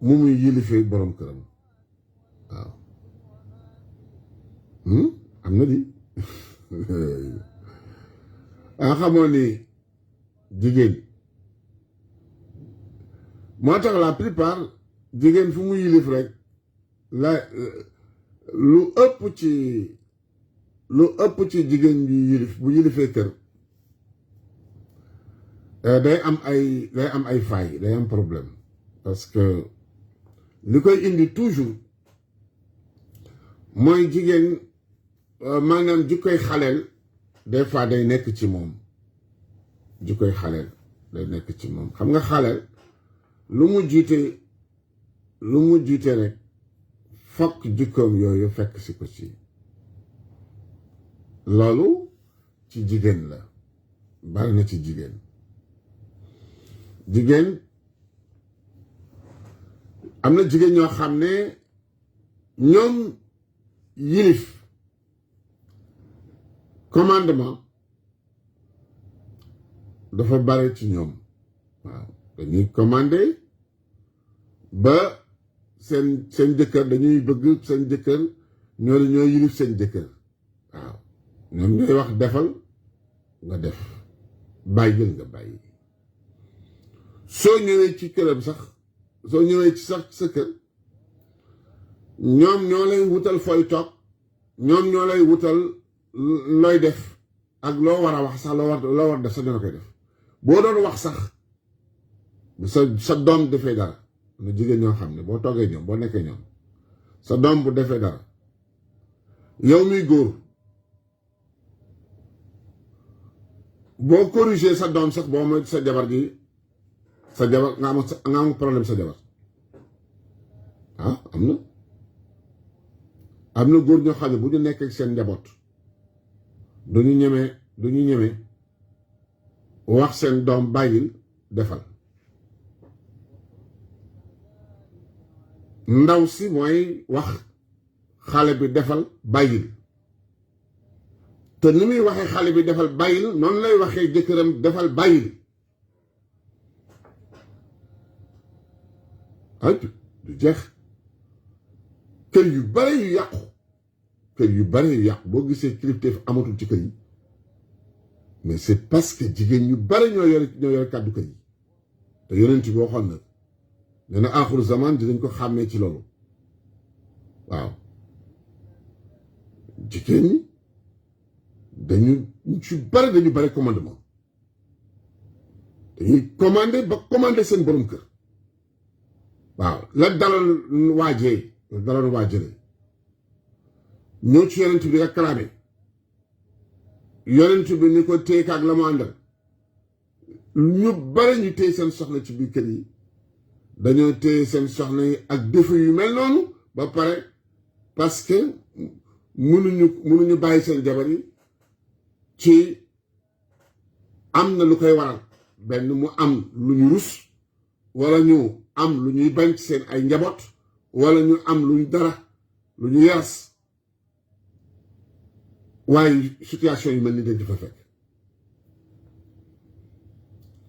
mu muy yilifee borom këram waaw am na di xamoon ni jigéen moo tax la plupart jigéen fu mu yilif rek la lu ëpp ci jigéen bi yilif bu yilifee kër day am ay failles day am problème parce que li koy indi toujours mooy jigéen maanaam jikkoy xaleel des fois day nekk ci moom jikkoy xaleel day nekk ci moom xam nga xaleel lu mu jiite rek fokk jikkoom yooyu fekk si ko ci loolu ci jigéen la bari na ci jigéen am na jigéen ñoo xam ne ñoom yilif commandement dafa bare ci ñoom waaw dañuy commandé ba seen jëkkër dañuy bëgg seen jëkkër ñoo yilif seen jëkkër waaw ñoom ñooy wax defal nga def bàyyil nga bàyyi soo ñëwee ci këram sax soo ñëwee ci sax sa kër ñoom ñoo lay wutal fooy toog ñoom ñoo lay wutal looy def ak loo war a wax sax loo war def sax dina koy def boo doon wax sax sa doom defee dara na jigéen ñoo xam ne boo toogee ñoom boo nekkee ñoom sa doom bu defee dara yow miy góor boo corriger sa doom sax boo mooy sa jabar nga am problème sa jabar am na góor ñoo xam ne bu ñu nekk ak seen njaboot duñu ñeme wax seen doom bàyyil defal ndaw si mooy wax xale bi defal bàyyil te ni muy waxee xale bi defal bàyyil noonu lay waxee jëkkëram defal bàyyil du jeex kër yu bare yu yàqu boo gisee kilifteef amatul ci kër yi mais c'est parce que jigéen ñu bare ñoo yore kàddu kër yi te yonent bi waxoon na nee na aaxiru zaman dinañ ko xàmmee ci loolu waaw jigéen ñi dañu bare commandement dañuy commandé ba commandé seen borom kër waaw la daloon waajale ñëw ci yonent bi nga kalaame yonent bi ni ko téye ak la mu àndal ñu bare ñu téye seen soxna ci biir kër yi dañoo téye seen soxna yi ak défi yu mel noonu ba pare parce que mënuñu bàyyi seen jabar yi ci am na lu koy waral benn mu am lu ñu rus wala ñu am lu ñuy bañ ci seen ay njaboot wala ñu am lu ñu yaras waaye situation yu mel ni dañ dafa fekk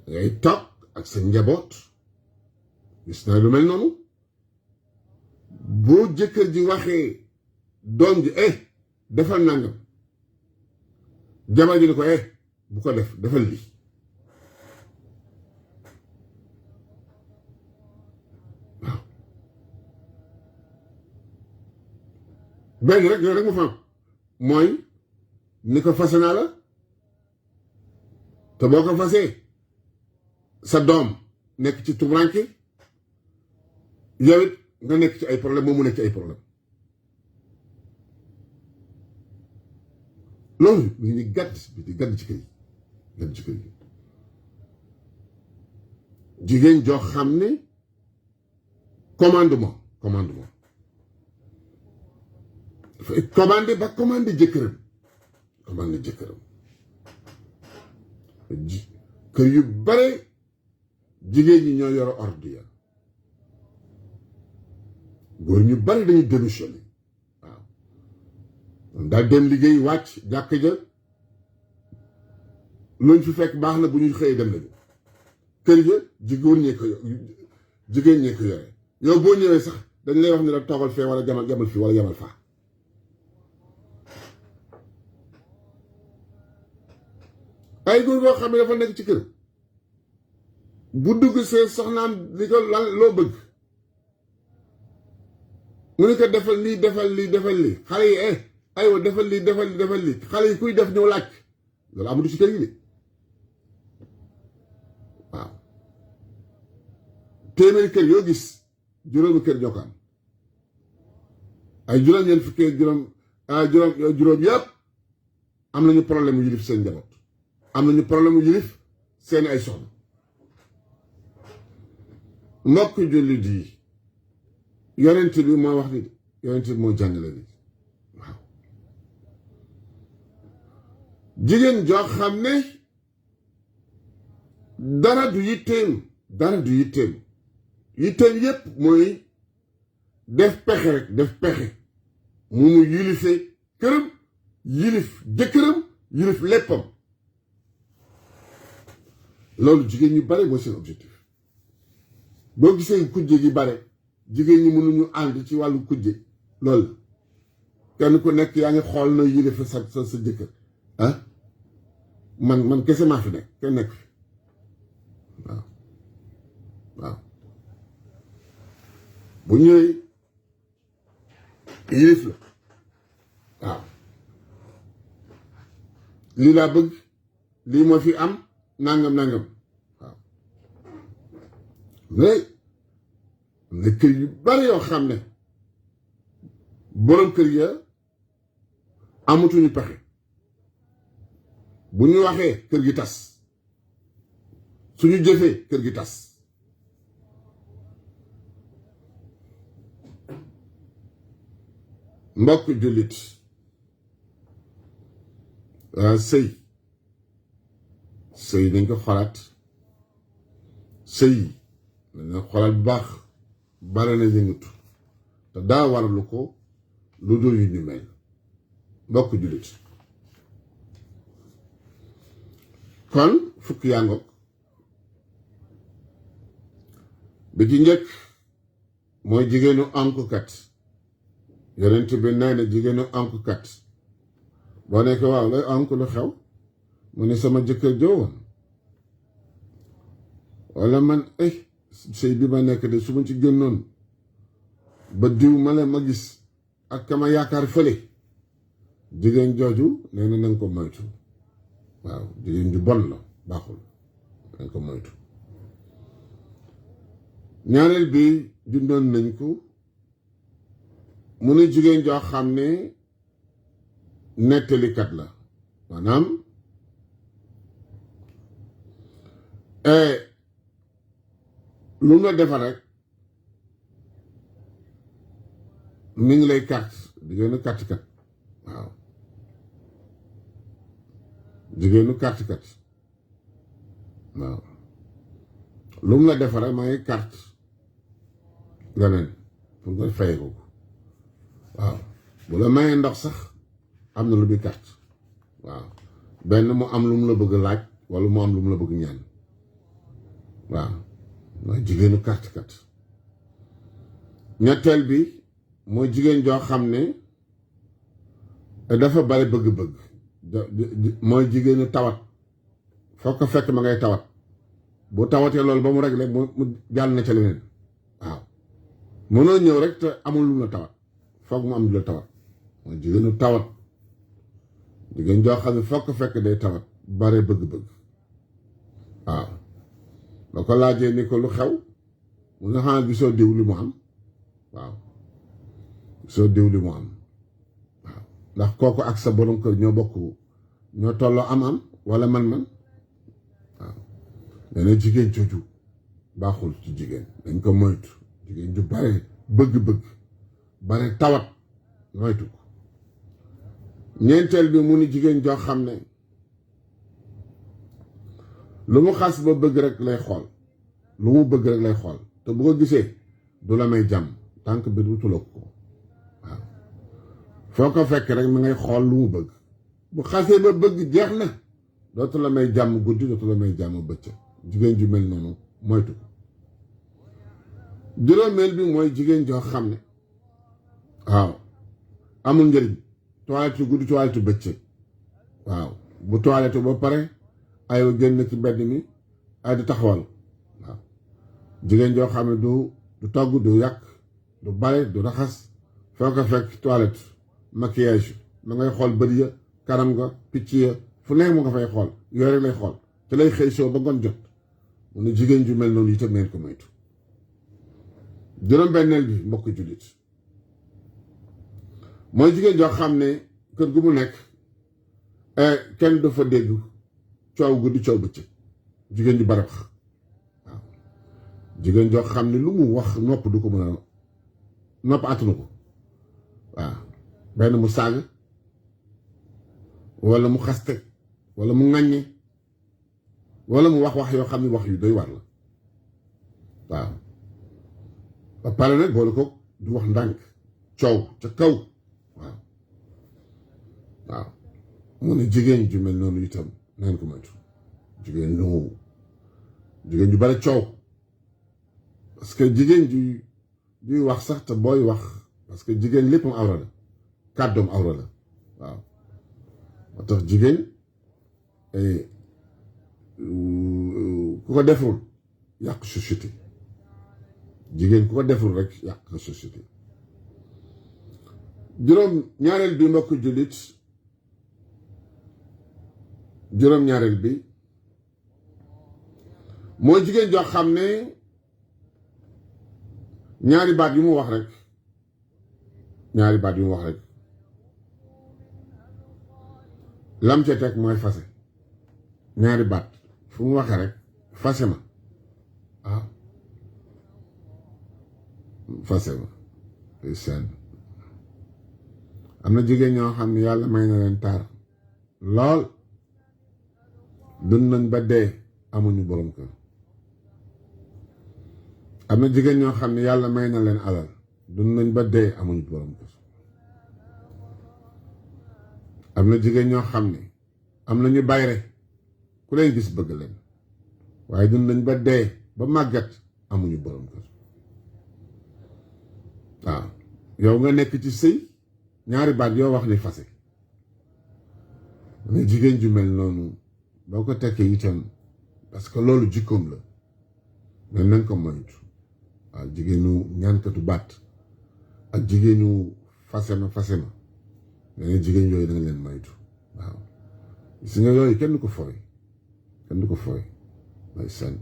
ngay toog ak sa njaboot gis naa lu mel noonu boo jëkkër ji waxee doom ji defal nangam jabar ji ni ko bu ko defal lii waaw benn rek mu fa mooy ni ko fase naa la te boo ko fasee sa doom nekk ci tumuranke yow it nga nekk ci ay problème moom mu nekk ci ay problème loolu mi ngi gàtt ci kër yi jigéen joo xam ne commandement dafay commandé ba commandé jëkkëram kër yu bare jigéen ñi ñoo yore ordre ya góor ñu bare dañuy démissionné waaw daal dem liggéey wàcc jàkk ja luñ fi fekk baax na bu ñuy xëyee dem nañu kër ya jigéen ñee ko yore yow boo ñëwee sax dañ lay wax ni la toogal fee wala jamal fii wala jamal faa ay góor boo xam ne dafa nekk ci kër bu dugg see soxnaam li ko lan loo bëgg mu ne ko defal lii xale yi aywa defal lii xale yi kuy def ñëw laaj loolu amatu ci kër gi de waaw téeméeri kër yoo gis juróomi kër ñoo ko am ay juróom-ñeent fukki juróom juróom yëpp am nañu problème mu yilif seen njaboot am nañu problème mu yilif seen ay soxna mbokk jullit yi yonent bi moo wax ni yonent bi moo jàngale ni waaw jigéen joo xam ne dara du yitteem yépp mooy def pexe rek def pexe mu yilife këram yilif jëkkëram yilif léppam loolu jigéen ñu bare mooy seen objectif boo gisee kujje gi bare jigéen ñi mënuñu ànd ci wàllu kujje loolu kenn ku nekk yaa ngi xool na yilife sa jëkkër ah man kese maa fi nekk kenn nekk fi waaw bu ñëwee yilif la waaw lii laa bëgg lii moo fi am nangam waaw mais ne kër yu bari yoo xam ne borom kër ya amatuñu pexe bu ñu waxee kër gi tas suñu jëfee kër gi tas mbokk jullit sëy dañ ko xolaat sëy dañ ko xolaat bu baax bare na yëngatu te daa waralu ko lu dul yu ñu mel mbokk jullit kon fukk yaa ngoog bi ci njëkk mooy jigéenu onkukat yonent bi nee na jigéenu onkukat boo nekk waaw lay onk lu xew mu ne sama jëkkër joowoon wala man sëy bi ma nekk de su ma ci génnoon ba diw ma la ma gis ak kama yaakaar fële jigéen jooju nee na nanga ko moytu waaw jigéen ju bon la baaxul nanga ko moytu ñaareel bi jundoon nañ ko mu ne jigéen joo xam ne nettalikat la maanaam lu mu la defar rek mi ngi lay carte jigéenu carte-kat waaw jigéenu carte-kat waaw lu mu la defar rek maa ngi carte leneen pour nga fayee ko waaw bu la mayee ndox sax am na lu bi carte waaw benn mu am lu mu la bëgg laaj wala mu am lu mu la bëgg ñaan waaw mooy jigéenu carte-kat ñetteel bi mooy jigéen joo xam ne dafa bari bëgg-bëgg mooy jigéenu tawat foo ko fekk ma ngay tawat bu tawatee loolu ba mu réglé mu jàll na ca leneen waaw mënoo ñëw rek te amul lu la tawat foog mu am lu la tawat mooy jigéenu tawat jigéen joo xam ne foo ko fekk day tawat bare bëgg-bëgg waaw ba ko laajee ni ko lu xew mu ne xanaa gisoo diw li mu am waaw gisoo diw li mu am waaw ndax kooku ak sa borom kër ñoo bokk ñoo tolloo am wala man-man waaw nee na jigéen jooju baaxul ci jigéen dañ ko moytu jigéen ju bare bëgg-bëgg bare tawat moytu ko ñeenteel bi mu ni jigéen joo xam ne lu mu xas ba bëgg rek lay xool lu mu bëgg rek lay xool te bu ko gisee du la may jàmm tànk bi du tuloo ko waaw foo ko fekk rek mi ngay xool lu mu bëgg bu xasee ba bëgg jeex na dootu la may jàmm guddi dootu la may jàmm bëccëg jigéen ju mel noonu moytu ko juróomeel bi mooy jigéen joo xam ne waaw amul njëriñ toilette guddi toilette bëccëg waaw bu toilette ba pare aywa génn ci mbedd mi ay di taxawal waaw jigéen joo xam ne du togg du yàq du bale du raxas foo ko fekk toilette maquillage ma ngay xool bët ya kanam nga picc ya fu nekk mu nga fay xool yooyu rek lay xool te lay xëy soo ba ngoon jot mu ne jigéen ju mel noonu itam ngeen ko moytu juróom-benneel bi mbokk jullit mooy jigéen joo xam ne kër gu mu nekk kenn du fa dégg coow guddi coow bëccëg jigéen ju bari wax waaw jigéen joo xam ne lu mu wax nopp du ko mën a nopp attanu ko waaw benn mu saaga wala mu xaste wala mu ŋàññe wala mu wax yoo xam ne wax yu doy war la waaw ba pare nag boole ko du wax ndànk coow ca kaw waaw waaw mu ne jigéen ju mel noonu itam naan ko moytu jigéen ju bari coow parce que jigéen juy wax sax te booy wax parce que jigéen léppam awra la kàddoom awra la waaw moo tax jigéen ku ko deful yàq société jigéen ku ko deful rek yàq société juróom-ñaareel bi mbokk jullit juróom-ñaareel bi mooy jigéen joo xam ne ñaari baat yu mu wax rek lam ca teg mooy fase ñaari baat fu mu waxee rek fase ma fase ma seen am na jigéen ñoo xam ne yàlla may na leen taar lool dund nañ ba dee amuñu borom kër am na jigéen ñoo xam ne yàlla may na leen alal dund nañ ba dee amuñu borom kër am na jigéen ñoo xam ne am nañu bayre ku leen gis bëgg leen waaye dund nañ ba dee ba màggat amuñu borom kër waaw yow nga nekk ci sëy ñaari baat yoo wax ni fase ne jigéen ju mel noonu boo ko tekkee itam parce que loolu jikkoom la mais nañ ko moytu waaw jigéenu ñaankatu baat ak jigéenu fase ma ne jigéen yooyu da nga leen moytu waaw gis nga yooyu kenn du ko fooy may seen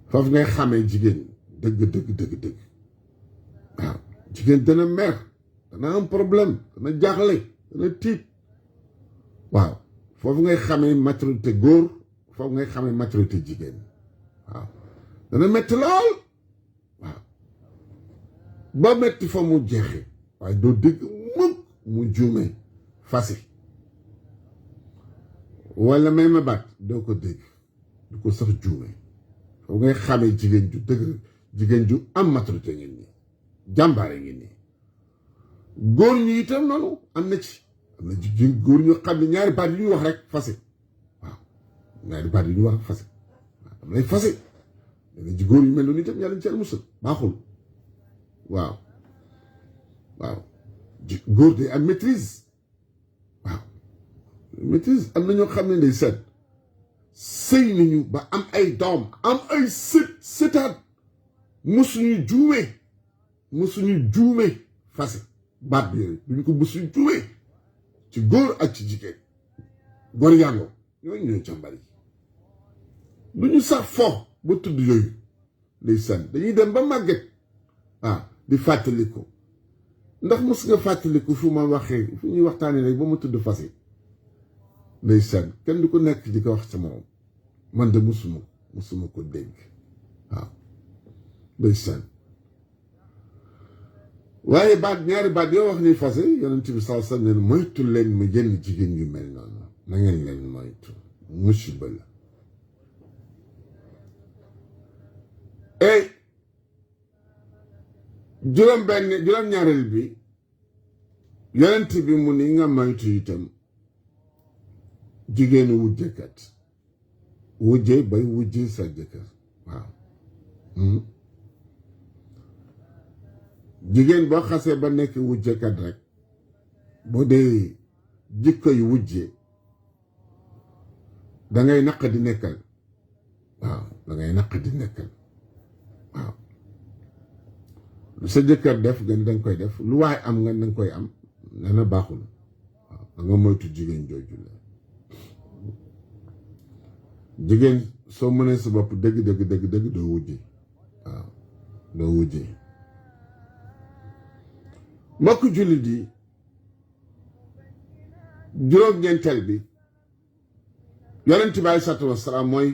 foofu ngay xamee jigéen dëgg waaw jigéen dana mer dana am problème dana jaaxle dana tiit waaw foofu ngay xamee maturité góor foofu ngay xamee maturité jigéen waaw dana metti lool waaw ba metti fa mu jeexee waaye doo dégg mukk mu juume fase wala may ma baat doo ko dégg du ko sax juume foofu ngay xamee jigéen ju dëgg jigéen ju am maturité ngeen nii jàmbaare ngeen nii góor ñi itam noonu am na jigéen góor ñu xam ne ñaari baat yu ñuy wax rek fase waaw ñaari baat yu ñuy wax rek fase waaw am nay fase dana ji góor yu mel noonu itam yàlla ci yàlla musal baaxul waaw góor de ak maîtrise waaw maîtrise am na ñoo xam ne day seet sëy nañu ba am ay doom am ay sëtaat musuñu juume fase baat bi yooyu duñu ko musuñu juume ci góor ak ci jigéen góor yàngoo ñooñu ñooy càmbar yi duñu sax fo ba tudd yooyu day sànn dañuy dem ba màgget di fàttaliku ndax mos nga fàttaliku fu ma waxee fu ñuy waxtaanee rek ba ma tudd fase day sànn kenn du ko nekk di ko wax sa morom man de musuma ko dégg waaw day sànn waaye ñaari baat yoo wax ni fase yonent bi sallallahu alayhi wasallam ne moytu leen ma yenn jigéen yu mel noonu na ngeen leen moytu musiba la juróom-ñaareel bi yonent bi mu ni nga moytu itam jigéenu wujjekat wujje bay wujje sa jëkkër waaw jigéen boo xasee ba nekk wujjekat rek boo dee jikko yu wujje dangay naq di nekkal waaw lu sa jëkkër def nga ni danga koy def lu waay am nga danga koy am nee na baaxul waaw danga moytu jigéen jooju la jigéen soo mënee sa bopp dëgg doo wujje waaw doo wujje mbokk jullit yi juróom-ñeenteel bi yonent bi aleyhi salaatu wasalaam mooy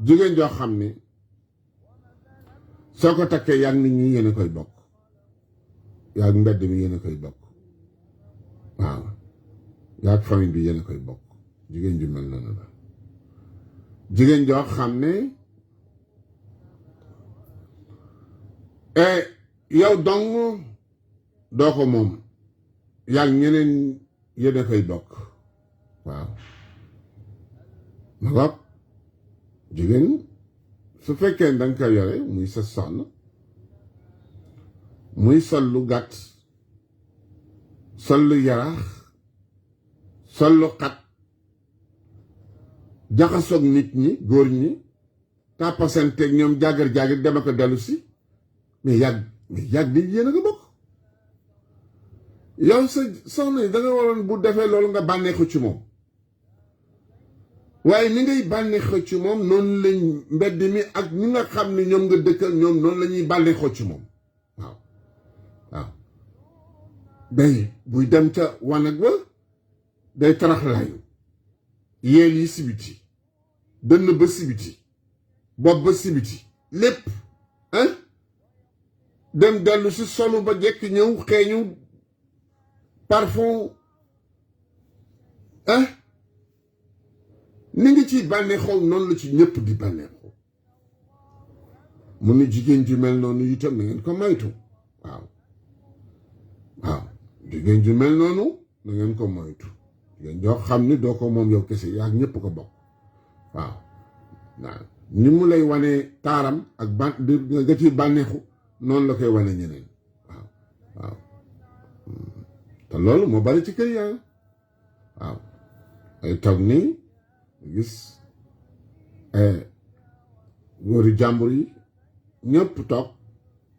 jigéen joo xam ne soo ko takkee yaa nit ñi yéen a koy bokk yaa mbedd mi yéen a koy bokk waaw yaa famille bi yéen a koy bokk jigéen ju mel noonu la jigéen joo xam ne yow dong doo ko moom yaa ñeneen yéen a koy bokk waaw ma ngoog jigéen su fekkee danga ko yore muy sa soxna muy sol lu gàtt sol lu yaraax sol lu xat jaxasoog nit ñi góor ñi tàppasanteeg ñoom jàggar-jàggar dema ko dellu si mais yàgg bi yéen a ko bokk yow sa soxna yi da nga waroon bu defee loolu nga bànneexu ci moom waaye ni ngay bànneexoo ci moom noonu lañ mbedd mi ak ñi nga xam ne ñoom nga dëkkal ñoom noonu la ñuy bànneexoo ci moom waaw waaw day buy dem ca wanag ba day taraxlaayu yeel yi sibiti dënn ba sibiti bopp ba sibiti lépp hein dem dellu si solu ba jekk ñëw xeeñu parfum hein ni ngi ciy bànneexoo noonu la ci ñëpp di bànneexoo mu ni jigéen ji mel noonu itam na ngeen ko moytu waaw waaw jigéen ji mel noonu na ngeen ko moytu jigéen joo xam ni doo ko moom yow kese yaa ñëpp ko bokk waaw waaw ni mu lay wane taaram ak nga ciy bànneexu noonu la koy wane ñeneen waaw waaw te loolu moo bari ci kër yaa waaw ay toog nii gis góori jàmbur yi ñëpp toog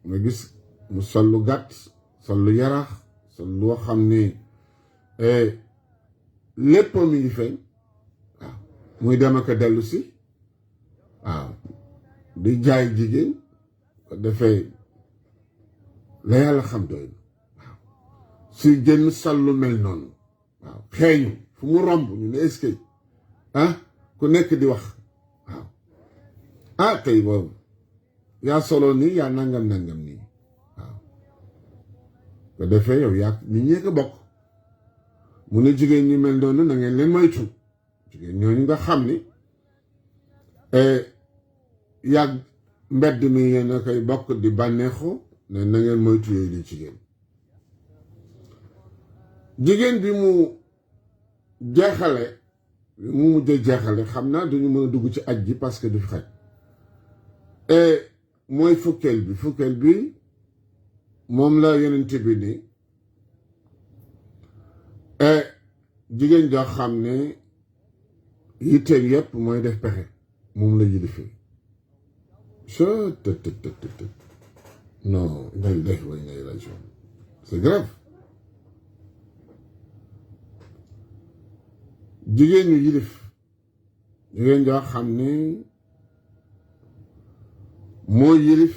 nga gis mu sol lu gàtt sol lu yaraax sol loo xam ne lépp mi ngi feeñ waaw muy dem ak a dellu si waaw di jaay jigéen ko defee la yàlla xam doy na waaw suy génn sol lu mel noonu waaw xeeñu fu mu romb ñu ne est-ce que ku nekk di wax waaw tey boobu yaa solo nii yaa nangam nii waaw ko defee yow yaa nit ñee ko bokk mu ne jigéen ñi mel noonu na ngeen leen moytu jigéen ñooñu nga xam ni yàgg mbedd mi yéen a koy bokk di bànneexu ne na ngeen moytu yooyu di jigéen bi mu jeexale mu mujj jeexale xam naa duñu mën a dugg ci aj ji parce que du fi xaj mooy fukkeel bi moom la yonent bi ni jigéen joo xam ne yitteem yépp mooy def pexe moom la yilifee non inna lillahi wa inna ilayhi raji'un c'est grave jigéen ñu yilif jigéen joo xam ne moo yilif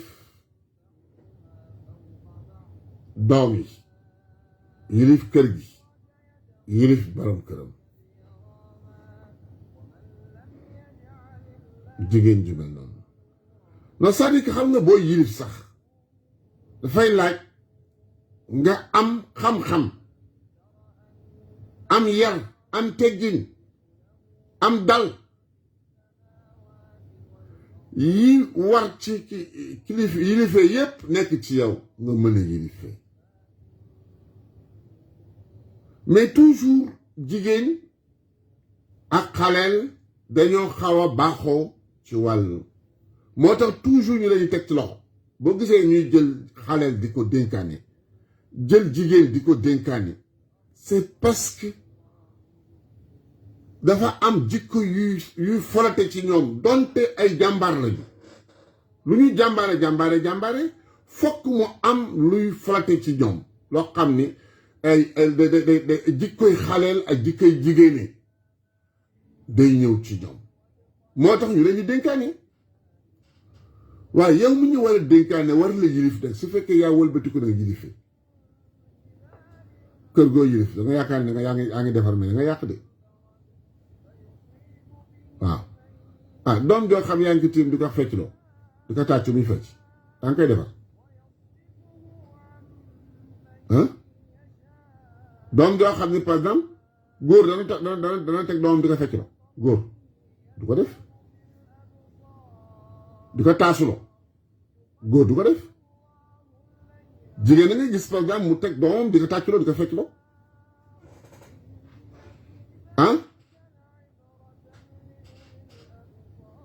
doom yi yilif kër gi yilif borom këram jigéen ju mel noonu non c'est-à-dire que xam nga boo yilif sax dafay laaj nga am xam-xam am yar am teggin am dal yi war ci yilife yépp nekk ci yow nga mën a yilife mais toujours jigéen ak xaleel dañoo xaw a baaxoo ci wàll moo tax toujours ñu lañu teg ci loxo boo gisee ñuy jël xaleel di ko dénkaane jël jigéen di ko dénkaane c'est parce que dafa am jikko yuy folate ci ñoom donte ay jàmbaar lañu lu ñuy jàmbaare fokk mu am luy folate ci ñoom loo xam ni ay jikkoy xaleel ak jikkoy jigéene day ñëw ci ñoom moo tax ñu lañu dénkaane waaye yow mu ñu war a dénkaane war la yilif de su fekkee yaa wëlbati ko nag yilife kër goo yilif da nga yaakaar ne nga yaa ngi defar mais nga yàq de waaw doom joo xam yaa ngi tiim di ko fecc loo di ko tàccu muy fecc daa ngi koy defar doom joo xam ne par exemple góor dana teg doomam di ko fecc loo góor du ko def di ko taasuloo góor du ko def jigéen na nga gis par exemple mu teg doomam di ko tàcculoo di ko fecc loo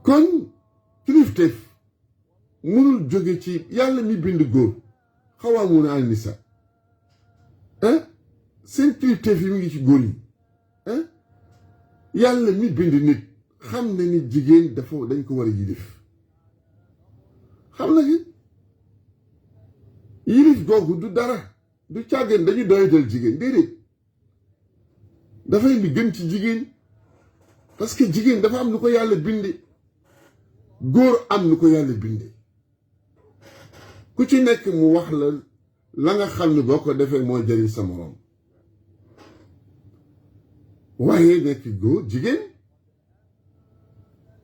kon kilifteef mënul jóge ci yàlla mi bind góor xawaamuuna al nisa seen kilifteef yi mu ngi ci góor yi yàlla mi bind nit xam na ni jigéen dañ ko war a yilif xam na ni yilif googu du dara du càggeen dañu doyatal jigéen déedéet dafay li gën ci jigéen parce que jigéen dafa am lu ko yàlla binde góor am lu ko yàlla binde ku ci nekk mu wax la nga xam ne boo ko defee moo jëriñ sa moroom waaye nekk góor jigéen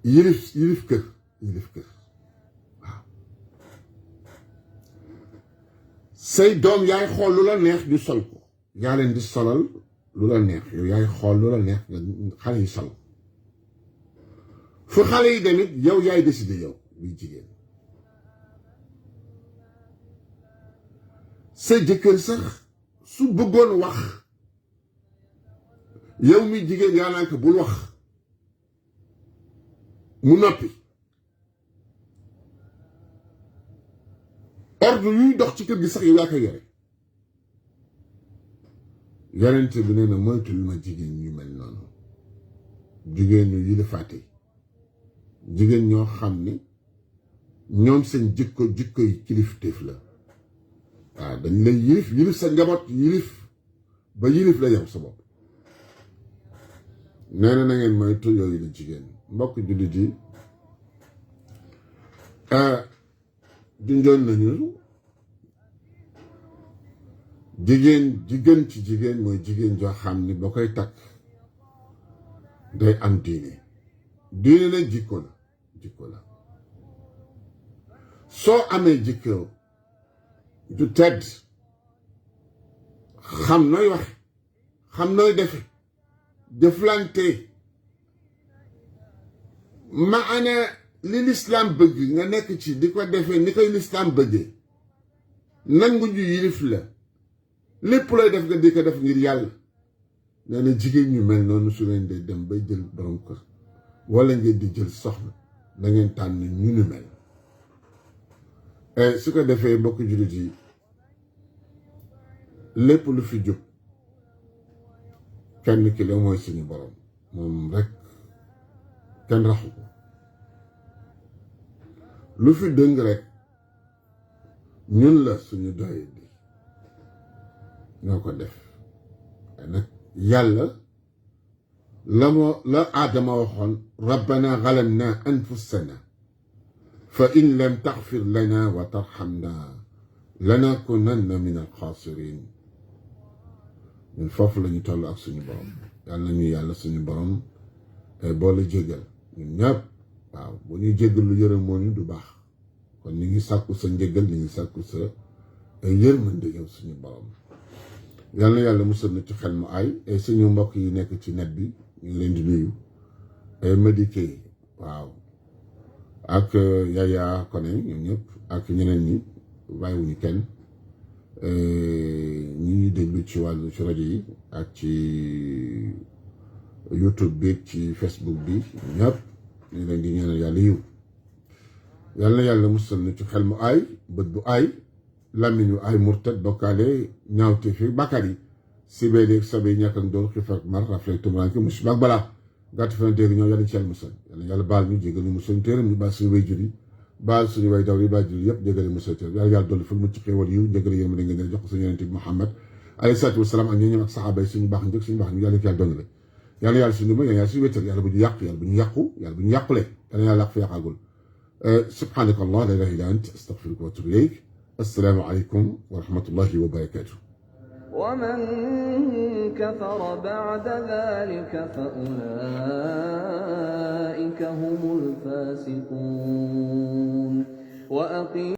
yilif kër waaw say doom yaay xool lu la neex ñu sol ko yaa leen di solal lu la neex yow yaay xool lu la neex nga xale yi sol fu xale yi demit yow yaay décider yow muy jigéen sa jëkkër sax su bëggoon wax yow mi jigéen yaa naan ko bul wax mu noppi ordre yuy dox ci kër gi sax yow yaa koy yore yonent bi nee na moytul ma jigéen ñu mel noonu jigéen ñu yilifaate jigéen ñoo xam ni ñoom seen jikko yi kilifteef la waaw dañ lay yilif sa njaboot ba yilif la yow sa bopp nee na ngeen moytu yooyu la jigéen mbokk jullit yi junjoon nañu jigéen ji gën ci jigéen mooy jigéen joo xam ni boo koy takk day am diine la jikko la soo amee jikko du tedd xam nooy wax xam nooy defe jëflante maana li lislaam bëgg nga nekk ci di ko defee ni koy lislaam bëggee nangu ju yilif la lépp looy def nga di ko def ngir yàlla nee na jigéen ñu mel noonu su leen dee dem bay jël borom kër wala ngeen di jël soxna da ngeen tànn ñu nu mel su ko defee mbokk jullit yi lépp lu fi jóg kenn ki la mooy suñu borom moom rek kenn raxu ko lu fi dëng rek ñun la suñu doy di ñoo ko def nag yàlla la aadama waxoon rabbana galamna anfusana fa in lam taxfir lana wa tarxamna lanakunanna min alxaasirin ñun foofu la ñu toll ak suñu borom yàlla nañu yàlla suñu borom boole jéggal ñun ñëpp waaw bu ñuy jéggal lu yërëm moo ñu du baax kon ñu ngi sàkku sa njéggal ñu ngi sàkku sa yërmande yow suñu borom yàlla na yàlla musal na ci xel mu aay suñu mbokk yi nekk ci net bi ñu ngi leen di nuyu Médike waaw ak Yaya Kone ñoom ñëpp ak ñeneen ñi bàyyiwuñu kenn ñi ñuy déglu ci wàllu ci rajo yi ak ci YouTube bi ci Facebook bi ñëpp ñu leen di ñaanal yàlla yiw yàlla na yàlla musal na ci xel mu aay bët bu aay làmmiñ wu aay murtad bokkaale ñaawte fi bàkkaar yi sibeedeeg sabe ñàkk ak doon xiif ak mar rafle tumuranke musiba ak balaa gàtt fan dégg ñoo yàlla ci yàlla musal yàlla baal ñu jégal ñu musal ñu téeram ñu baal suñu way jur yi baal suñu way daw yi baal jur yëpp jégale musal téeram yàlla dolli ful mucc xéewal yiw jégale yéen ma da ngeen jox ko suñu yonent bi Muhammad alayhi salaatu wasalaam ak ñooñu ak saxaaba yi suñu baax njëkk suñu baax ñu yàlla ki yàlla doon la yàlla suñu ma yàlla suñu wéttal yàlla bu ñu yàq yàlla bu ñu yàqu yàlla bu ñu yàqule yàlla fi yàqagul subhanaka allah la ilaha illa ant astaghfiruka wa atubu ilayk السلام عليكم ورحمة الله وبركاته ومن كفر بعد ذلك فأولئك هم الفاسقون.